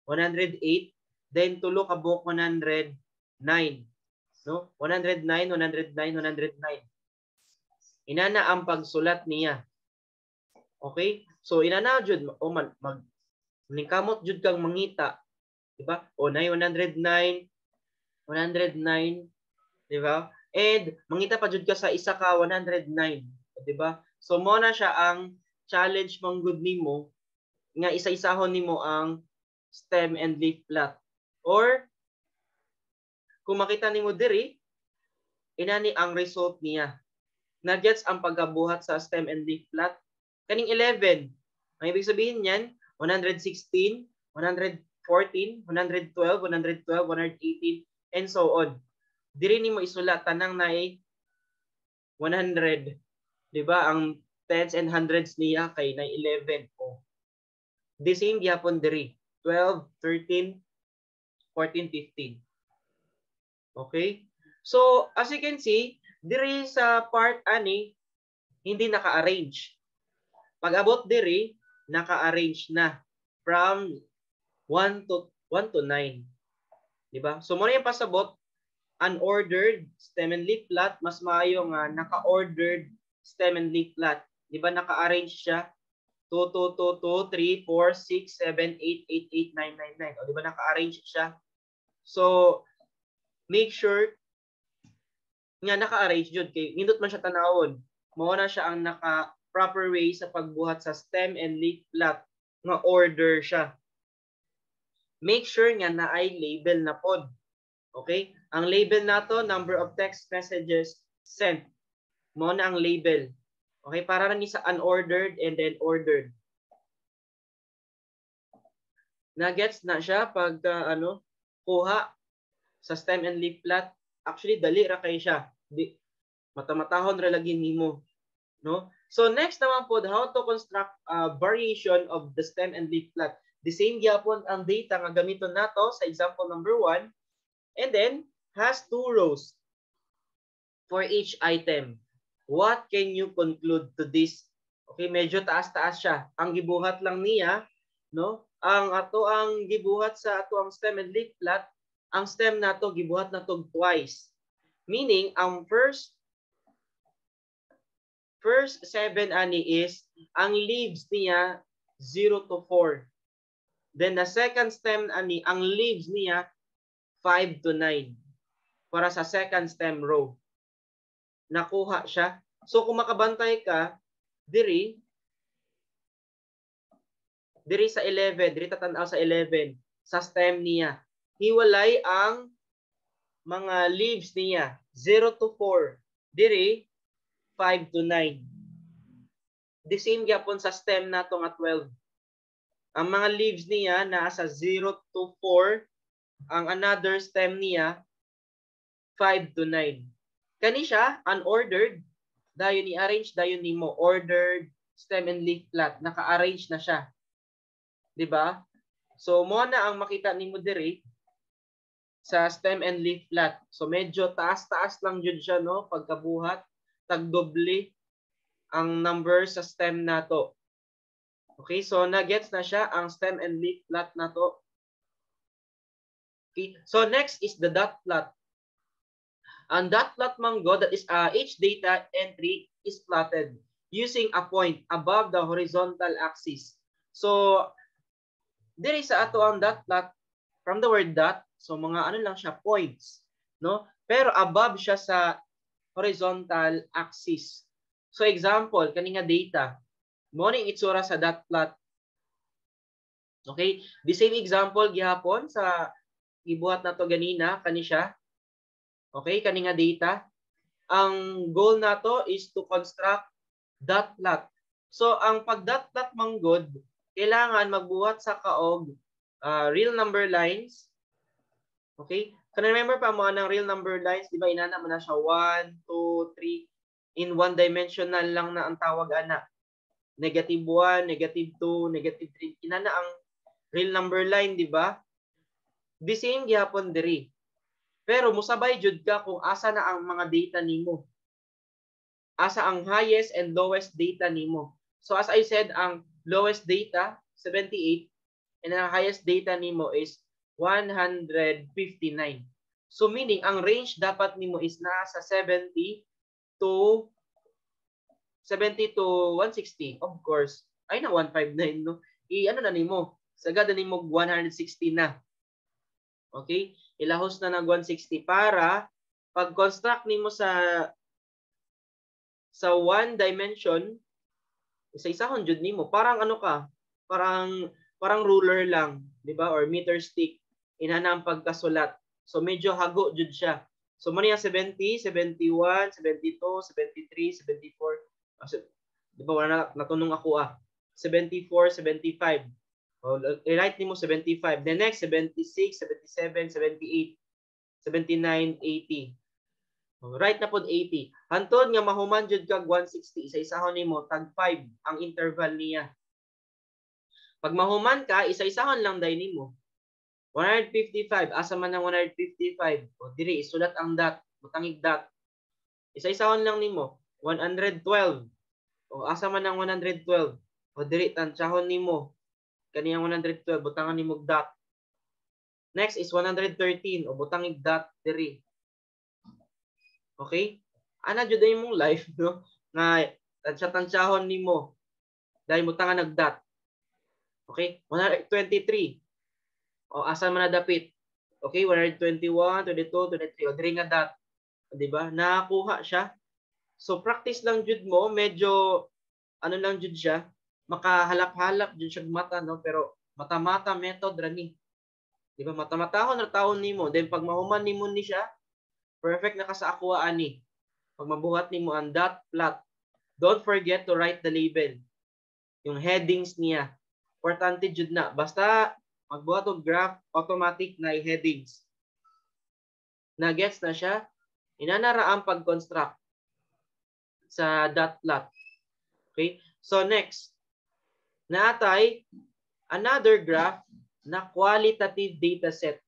108, then tulo ka buok 109. No? 109, 109, 109. Inana ang pagsulat niya. Okay? So inana jud o man mag ningkamot jud kang mangita, di ba? O nay 109, 109, di ba? And mangita pa jud ka sa isa ka 109, di ba? So mo na siya ang challenge manggod nimo nga isa-isahon nimo ang stem and leaf plot. Or kung makita nimo diri, inani ang result niya. Nagets ang pagkabuhat sa stem and leaf plot. Kaning 11, ang ibig sabihin niyan, 116, 114, 112, 112, 118, and so on. Diri nimo isulat tanang naay 100. 'Di ba? Ang tens and hundreds niya kay na 11. Oh. The same gyapon diri. 12, 13, 14, 15. Okay? So, as you can see, diri sa part ani, hindi naka-arrange. Pag abot diri, naka-arrange na from 1 to 9. Di ba? So mo na yung pasabot, unordered stem and leaf plot, mas maayo nga naka-ordered stem and leaf plot. Di ba naka-arrange siya? 2, 2, 2, 2, 3, 4, 6, 7, 8, 8, 8, 9, 9, 9. O, di ba naka-arrange siya? So, make sure nga naka-arrange jud kay nindot man siya tanawon. Mao na siya ang naka proper way sa pagbuhat sa stem and leaf plot nga order siya. Make sure nga naay label na pod. Okay? Ang label nato, number of text messages sent. Mao na ang label. Okay, para na ni sa unordered and then ordered. Nagets na siya pag ano, kuha sa stem and leaf plot? Actually, dali ra kay siya. Di matamatahon ra lagi nimo, no? So next naman po, how to construct a variation of the stem and leaf plot. The same gyapon ang data nga gamiton nato sa example number 1, and then has two rows for each item. What can you conclude to this? Okay, medyo taas-taas siya. Ang gibuhat lang niya, no? Ang ato ang gibuhat sa ato ang stem and leaf plot, ang stem nato gibuhat nato twice. Meaning, ang first seven ani is ang leaves niya 0 to 4. Then the second stem ani, ang leaves niya 5 to 9 para sa second stem row. Nakuha siya. So kung makabantay ka diri sa 11, diri tatan-aw sa 11 sa stem niya. Hiwalay ang mga leaves niya, 0 to 4. Diri 5 to 9. The same gyapon sa stem nato nga 12. Ang mga leaves niya nasa 0 to 4, ang another stem niya 5 to 9. Kani siya unordered, dayon i-arrange dayon nimo ordered stem and leaf plot, naka-arrange na siya. 'Di ba? So mo na ang makita nimo diri sa stem and leaf plot. So medyo taas-taas lang jud siya, no, pagkabuhat, tagdoble ang number sa stem nato. Okay, so na-gets na siya ang stem and leaf plot nato. Okay, so next is the dot plot. Ang dot plot man gud, that is each data entry is plotted using a point above the horizontal axis. So, diri sa ato ang dot plot, from the word dot, so mga ano lang siya, points, no? Pero above siya sa horizontal axis. So example, kani nga data, mo ning itsura sa dot plot. Okay? The same example gihapon sa gibuhat nato ganina, kani siya. Okay, kani nga data. Ang goal nato is to construct dot plot. So ang pag dot plot manggod, kailangan magbuhat sa kaog real number lines. Okay? Can remember pa mo anang real number lines, di ba inana man na siya 1, 2, 3 in one dimensional lang na ang tawag ana. Negative 1, negative 2, negative 3. Inana ang real number line, di ba? The same gihapon diri. Pero musabay jud ka kung asa na ang mga data nimo. Asa ang highest and lowest data nimo. So as I said, ang lowest data 78 and ang highest data nimo is 159. So meaning ang range dapat nimo is nasa 70 to 160, of course. Ay na 159, no. I ano na nimo? Sagad na nimo 160 na. Okay? Ilahos na nag 160 para pag construct nimo sa one dimension, isa-isahon jud nimo. Parang ano ka? Parang ruler lang, di ba? Or meter stick. Inana ang pagkasulat. So medyo hago jud siya. So mo niya 70, 71, 72, 73, 74. Di ba wala na natunong ako ah. 74, 75. O, i-write nimo 75. The next 76, 77, 78, 79, 80. Right na pod 80. Hantod nga mahuman jud kag 160, isa-isahon nimo tag 5 ang interval niya. Pag mahuman ka, isa-isahon lang day nimo. 155, asa man ang 155? O diri isulat ang dot, butangig dot. Isa-isahon lang nimo. 112. O asa man ang 112? O diri tansyahon nimo. Kaniyang 112, butangan nimo dot. Next is 113, o butangig dot diri. Okay? Ana jud ay imong life, no? Nga tansya-tansyahon nimo. Dahil butangan nag dot. Okay? 123. O asa man na dapit? Okay, 121, 22, 23. O diri nga dot. O, di ba? Nakakuha siya. So practice lang jud mo, medyo ano lang jud siya, makahalap-halap jud siya mata, no, pero mata-mata method ra ni. Di ba? Matamatahon ra taon nimo. Then pag mahuman nimo ni siya, perfect na ka sa akuha ani. Pag mabuhat nimo ang dot plot, don't forget to write the label. Yung headings niya. Importante jud na. Basta magbuhat og graph, automatic na headings. Na gets na siya? Inana ra ang pag-construct sa dot plot. Okay? So next, naatay another graph na qualitative data set.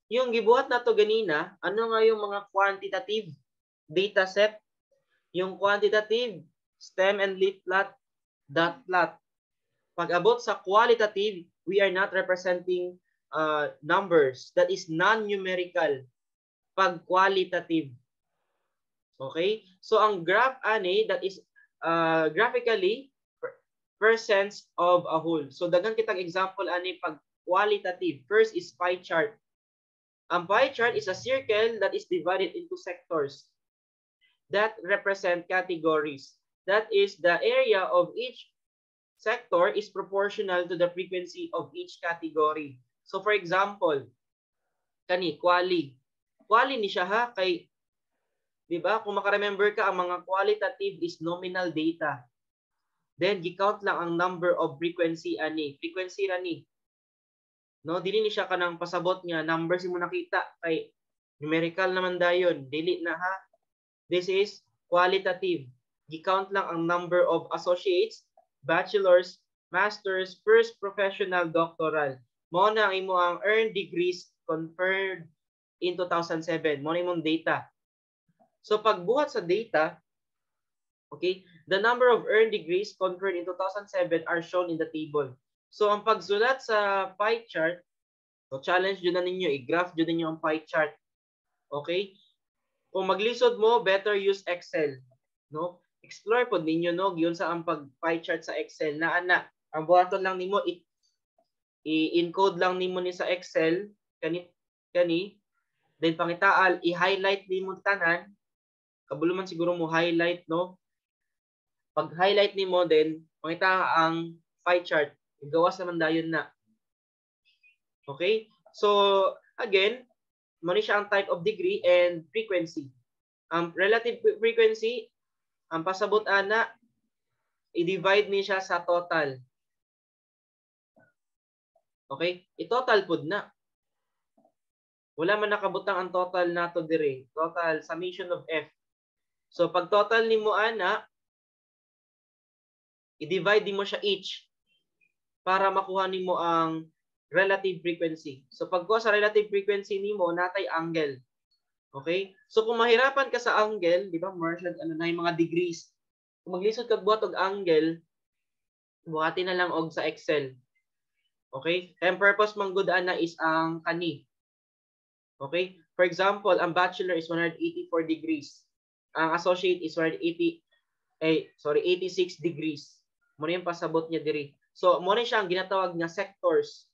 Yung gibuhat na to ganina, ano nga yung mga quantitative data set? Yung quantitative, stem and leaf plot, dot plot. Pag abot sa qualitative, we are not representing numbers. That is non-numerical. Pag qualitative. Okay? So ang graph ani, that is graphically presents of a whole. So daghan kitang example ani pag qualitative. First is pie chart. Ang pie chart is a circle that is divided into sectors that represent categories. That is, the area of each sector is proportional to the frequency of each category. So for example, kani quali. Quali ni siya ha, kay di ba? Kung maka-remember ka, ang mga qualitative is nominal data. Then gi-count lang ang number of frequency ani. Frequency ra ni. No, dili ni siya kanang pasabot nga numbers mo nakita kay numerical naman dayon. Dili na ha. This is qualitative. Gi-count lang ang number of associates, bachelors, masters, first professional, doctoral. Mao na ang imo ang earned degrees conferred in 2007. Mao na imong data. So pagbuhat sa data, okay, the number of earned degrees conferred in 2007 are shown in the table. So ang pagsulat sa pie chart, so challenge jud na ninyo, i-graph jud ninyo ang pie chart. Okay? Kung maglisod mo, better use Excel, no? Explore pod ninyo, no, gyud sa ang pag pie chart sa Excel na ana. Ang buhaton lang nimo, i-encode lang nimo ni sa Excel kani kani, then pangitaal i-highlight nimo tanan. Kabulo man siguro mo highlight, no? Pag highlight nimo, then pangita ang pie chart. Gawas naman dayon na. Okay? So again, mo ni siya ang type of degree and frequency. Ang relative frequency, ang pasabot ana, i-divide ni siya sa total. Okay? I-total pud na. Wala man nakabutang ang total nato dire. Total summation of F. So pag total nimo ana, i-divide nimo siya each para makuha nimo ang relative frequency. So pagkuha sa relative frequency nimo, natay angle. Okay? So kung mahirapan ka sa angle, di ba, more ano na yung mga degrees. Kung maglisod kag buhat og angle, buhatin na lang og sa Excel. Okay? Kaya ang purpose man gud ana is ang kani. Okay? For example, ang bachelor is 184 degrees. Ang associate is 180 eh sorry, 86 degrees. Mo na yung pasabot niya diri. So mo na siya ang ginatawag nga sectors.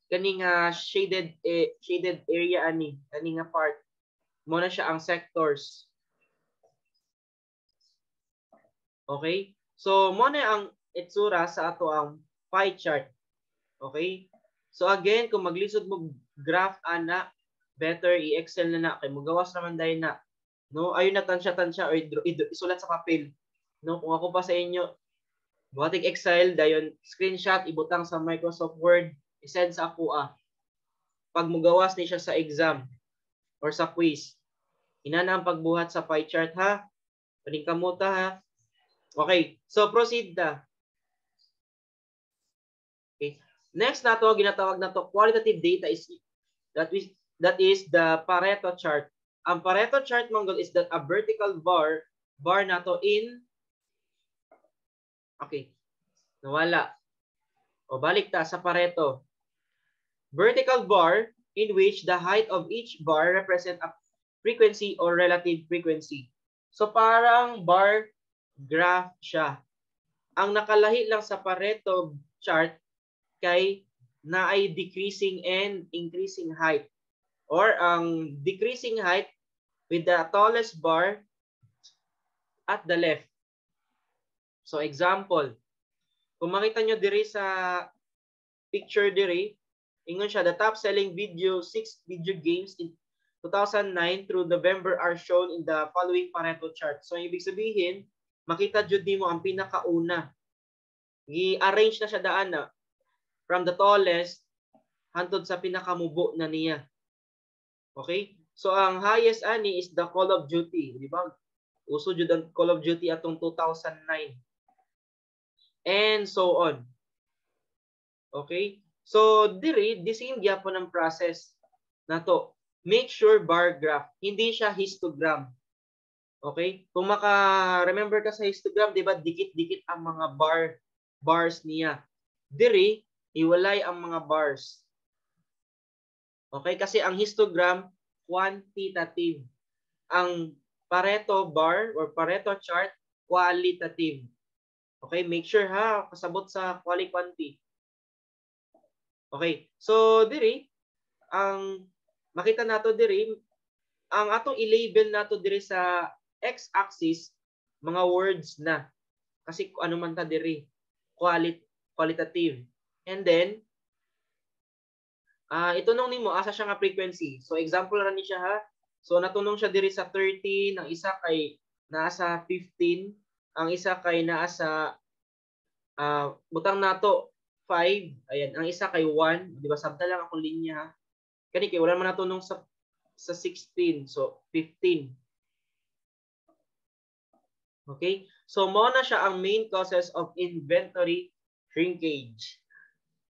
Kani nga shaded area ani, kani nga part. Mo na siya ang sectors. Okay? So mo na ang itsura sa ato ang pie chart. Okay? So again, kung maglisod mo graph ana, better i-Excel na na kay mugawas naman dayon na. No, ayo na tansya-tansya or isulat sa papel. No, kung ako pa sa inyo, buhatig Excel dayon screenshot ibutang sa Microsoft Word, i-send sa ako ah. Pag mugawas ni siya sa exam or sa quiz. Inana ang pagbuhat sa pie chart ha. Paningkamuta ha. Okay, so proceed na. Okay. Next na to, ginatawag na to qualitative data is that is the Pareto chart. Ang Pareto chart manggol is that a vertical bar na to in. Okay. Nawala. O balik ta sa Pareto. Vertical bar in which the height of each bar represent a frequency or relative frequency. So parang bar graph siya. Ang nakalahi lang sa Pareto chart kay naay decreasing and increasing height, or ang decreasing height with the tallest bar at the left. So example, kung makita nyo diri sa picture diri, Ingon siya, the top selling video six video games in 2009 through November are shown in the following Pareto chart. So, ibig sabihin, makita jud nimo ang pinakauna. Gi-arrange na siya daan na from the tallest hantod sa pinakamubo na niya. Okay? So ang highest ani is the Call of Duty, di ba? Uso jud ang Call of Duty atong 2009. And so on. Okay? So diri, the same gyapon ang process nato. Make sure bar graph, hindi siya histogram. Okay? Kung maka-remember ka sa histogram, di ba, dikit-dikit ang mga bars niya. Diri, hiwalay ang mga bars. Okay? Kasi ang histogram, quantitative. Ang Pareto bar or Pareto chart, qualitative. Okay? Make sure ha, kasabot sa quali-quanti. Okay. So, diri, ang makita nato diri, ang atong i-label nato diri sa x-axis, mga words na. Kasi ano man ta diri, qualitative. And then, itunong nimo asa siya nga frequency. So example ra ni siya ha. So natunong siya diri sa 13, ang isa kay naa sa 15, ang isa kay naa sa butang nato 5, ayan, ang isa kay 1, di ba? Sabta lang akong linya ha. Kani kay wala man natunong sa 16, so 15. Okay? So mao na siya ang main causes of inventory shrinkage.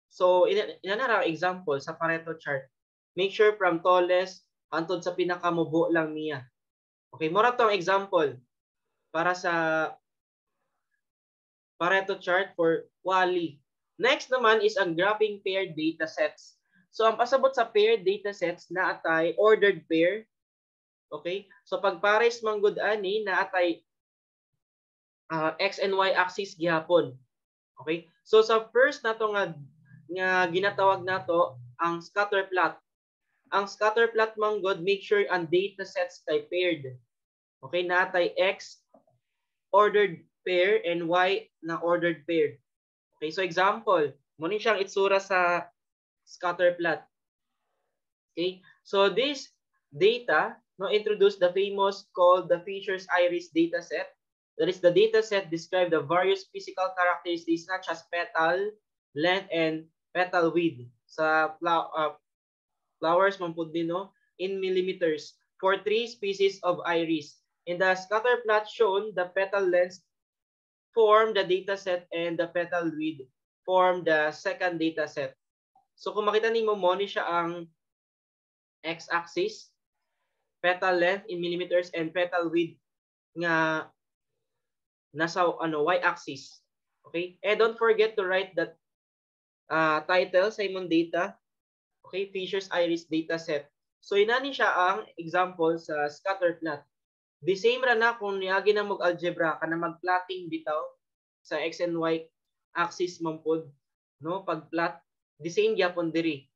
So ina na example sa Pareto chart. Make sure from tallest hantod sa pinakamubo lang niya. Okay, mora to ang example para sa Pareto chart for quali. Next naman is ang graphing paired data sets. So ang pasabot sa paired data sets, naatay ordered pair. Okay? So pag pares man gud ani, naatay x and y axis gihapon. Okay? So sa first nato nga ginatawag nato ang scatter plot. Ang scatter plot man gud, make sure ang data sets kay paired. Okay, natay x ordered pair and y na ordered pair. Okay, so example, mo ni siyang itsura sa scatter plot. Okay, so this data, no, introduce the famous called the Fisher's Iris data set. That is, the data set describe the various physical characteristics such as petal length and petal width sa flowers man pud din, no, in millimeters for three species of iris. In the scatter plot shown, the petal length form the data set and the petal width form the second data set. So kung makita nimo, mo ni siya ang x-axis, petal length in millimeters and petal width nga nasa ano, y-axis. Okay? Eh don't forget to write that title sa imong data. Okay, Fisher's Iris data set. So inani siya ang example sa scatter plot. The same ra na kung niagi na mag algebra kana, mag-plotting bitaw sa x and y axis man pod, no, pag-plot, the same gyapon diri.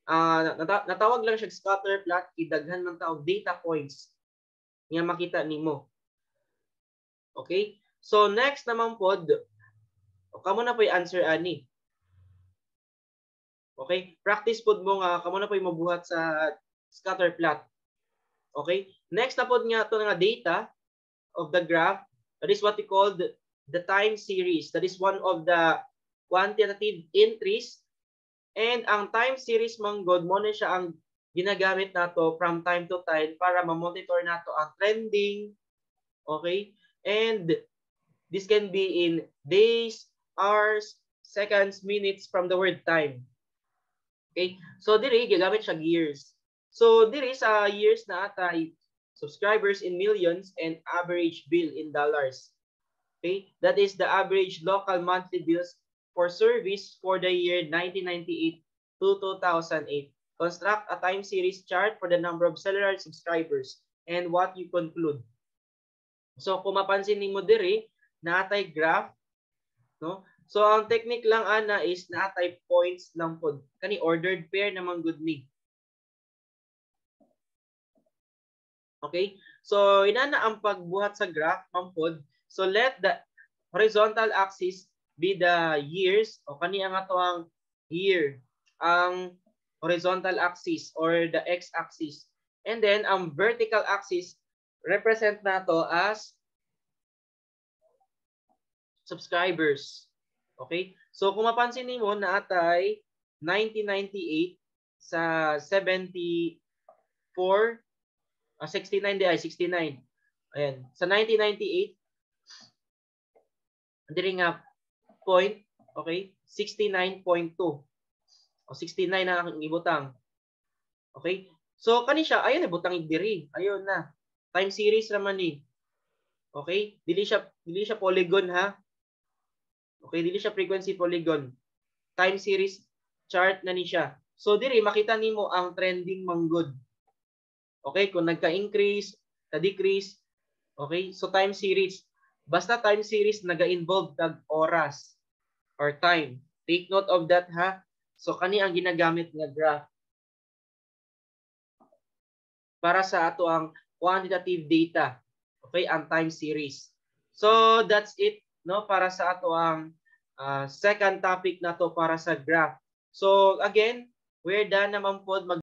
Natawag lang siya scatter plot kay daghan man ta og data points nga makita nimo. Okay? So next naman pod, kamo na po'y answer ani. Okay? Practice pod mo nga kamo na po'y mabuhat sa scatter plot. Okay? Next na pod nga to nga data of the graph, that is what we call the time series. That is one of the quantitative entries. And ang time series man god, mo na siya ang ginagamit nato from time to time para ma-monitor nato ang trending. Okay? And this can be in days, hours, seconds, minutes from the word time. Okay? So diri gigamit siya years. So diri sa years na atay subscribers in millions and average bill in dollars. Okay? That is the average local monthly bills for service for the year 1998 to 2008. Construct a time series chart for the number of cellular subscribers and what you conclude. So kung mapansin nimo diri, naatay graph, no? So ang technique lang ana is naatay points lang pod. Kani ordered pair naman gud ni. Okay? So inana ang pagbuhat sa graph man pod. So let the horizontal axis be the years o kani ang ato ang year. Ang horizontal axis or the x-axis. And then ang vertical axis represent nato as subscribers. Okay? So kung mapansin nimo, naa tay 1998 sa 74, 69 diay, 69. Ayan. Sa 1998 diri nga point, okay? 69.2. O 69 na ang ibutang. Okay? So kani siya ayon ibutang diri. Ayon na. Time series raman ni. Okay? Dili siya polygon ha. Okay, dili siya frequency polygon. Time series chart na ni siya. So diri makita nimo ang trending manggod. Okay, kung nagka-increase, ka-decrease. Okay? So time series. Basta time series, naga-involve kag oras or time. Take note of that ha. So kani ang ginagamit nga graph para sa ato ang quantitative data. Okay, ang time series. So that's it, no, para sa ato ang second topic na to para sa graph. So again, we're done naman po mag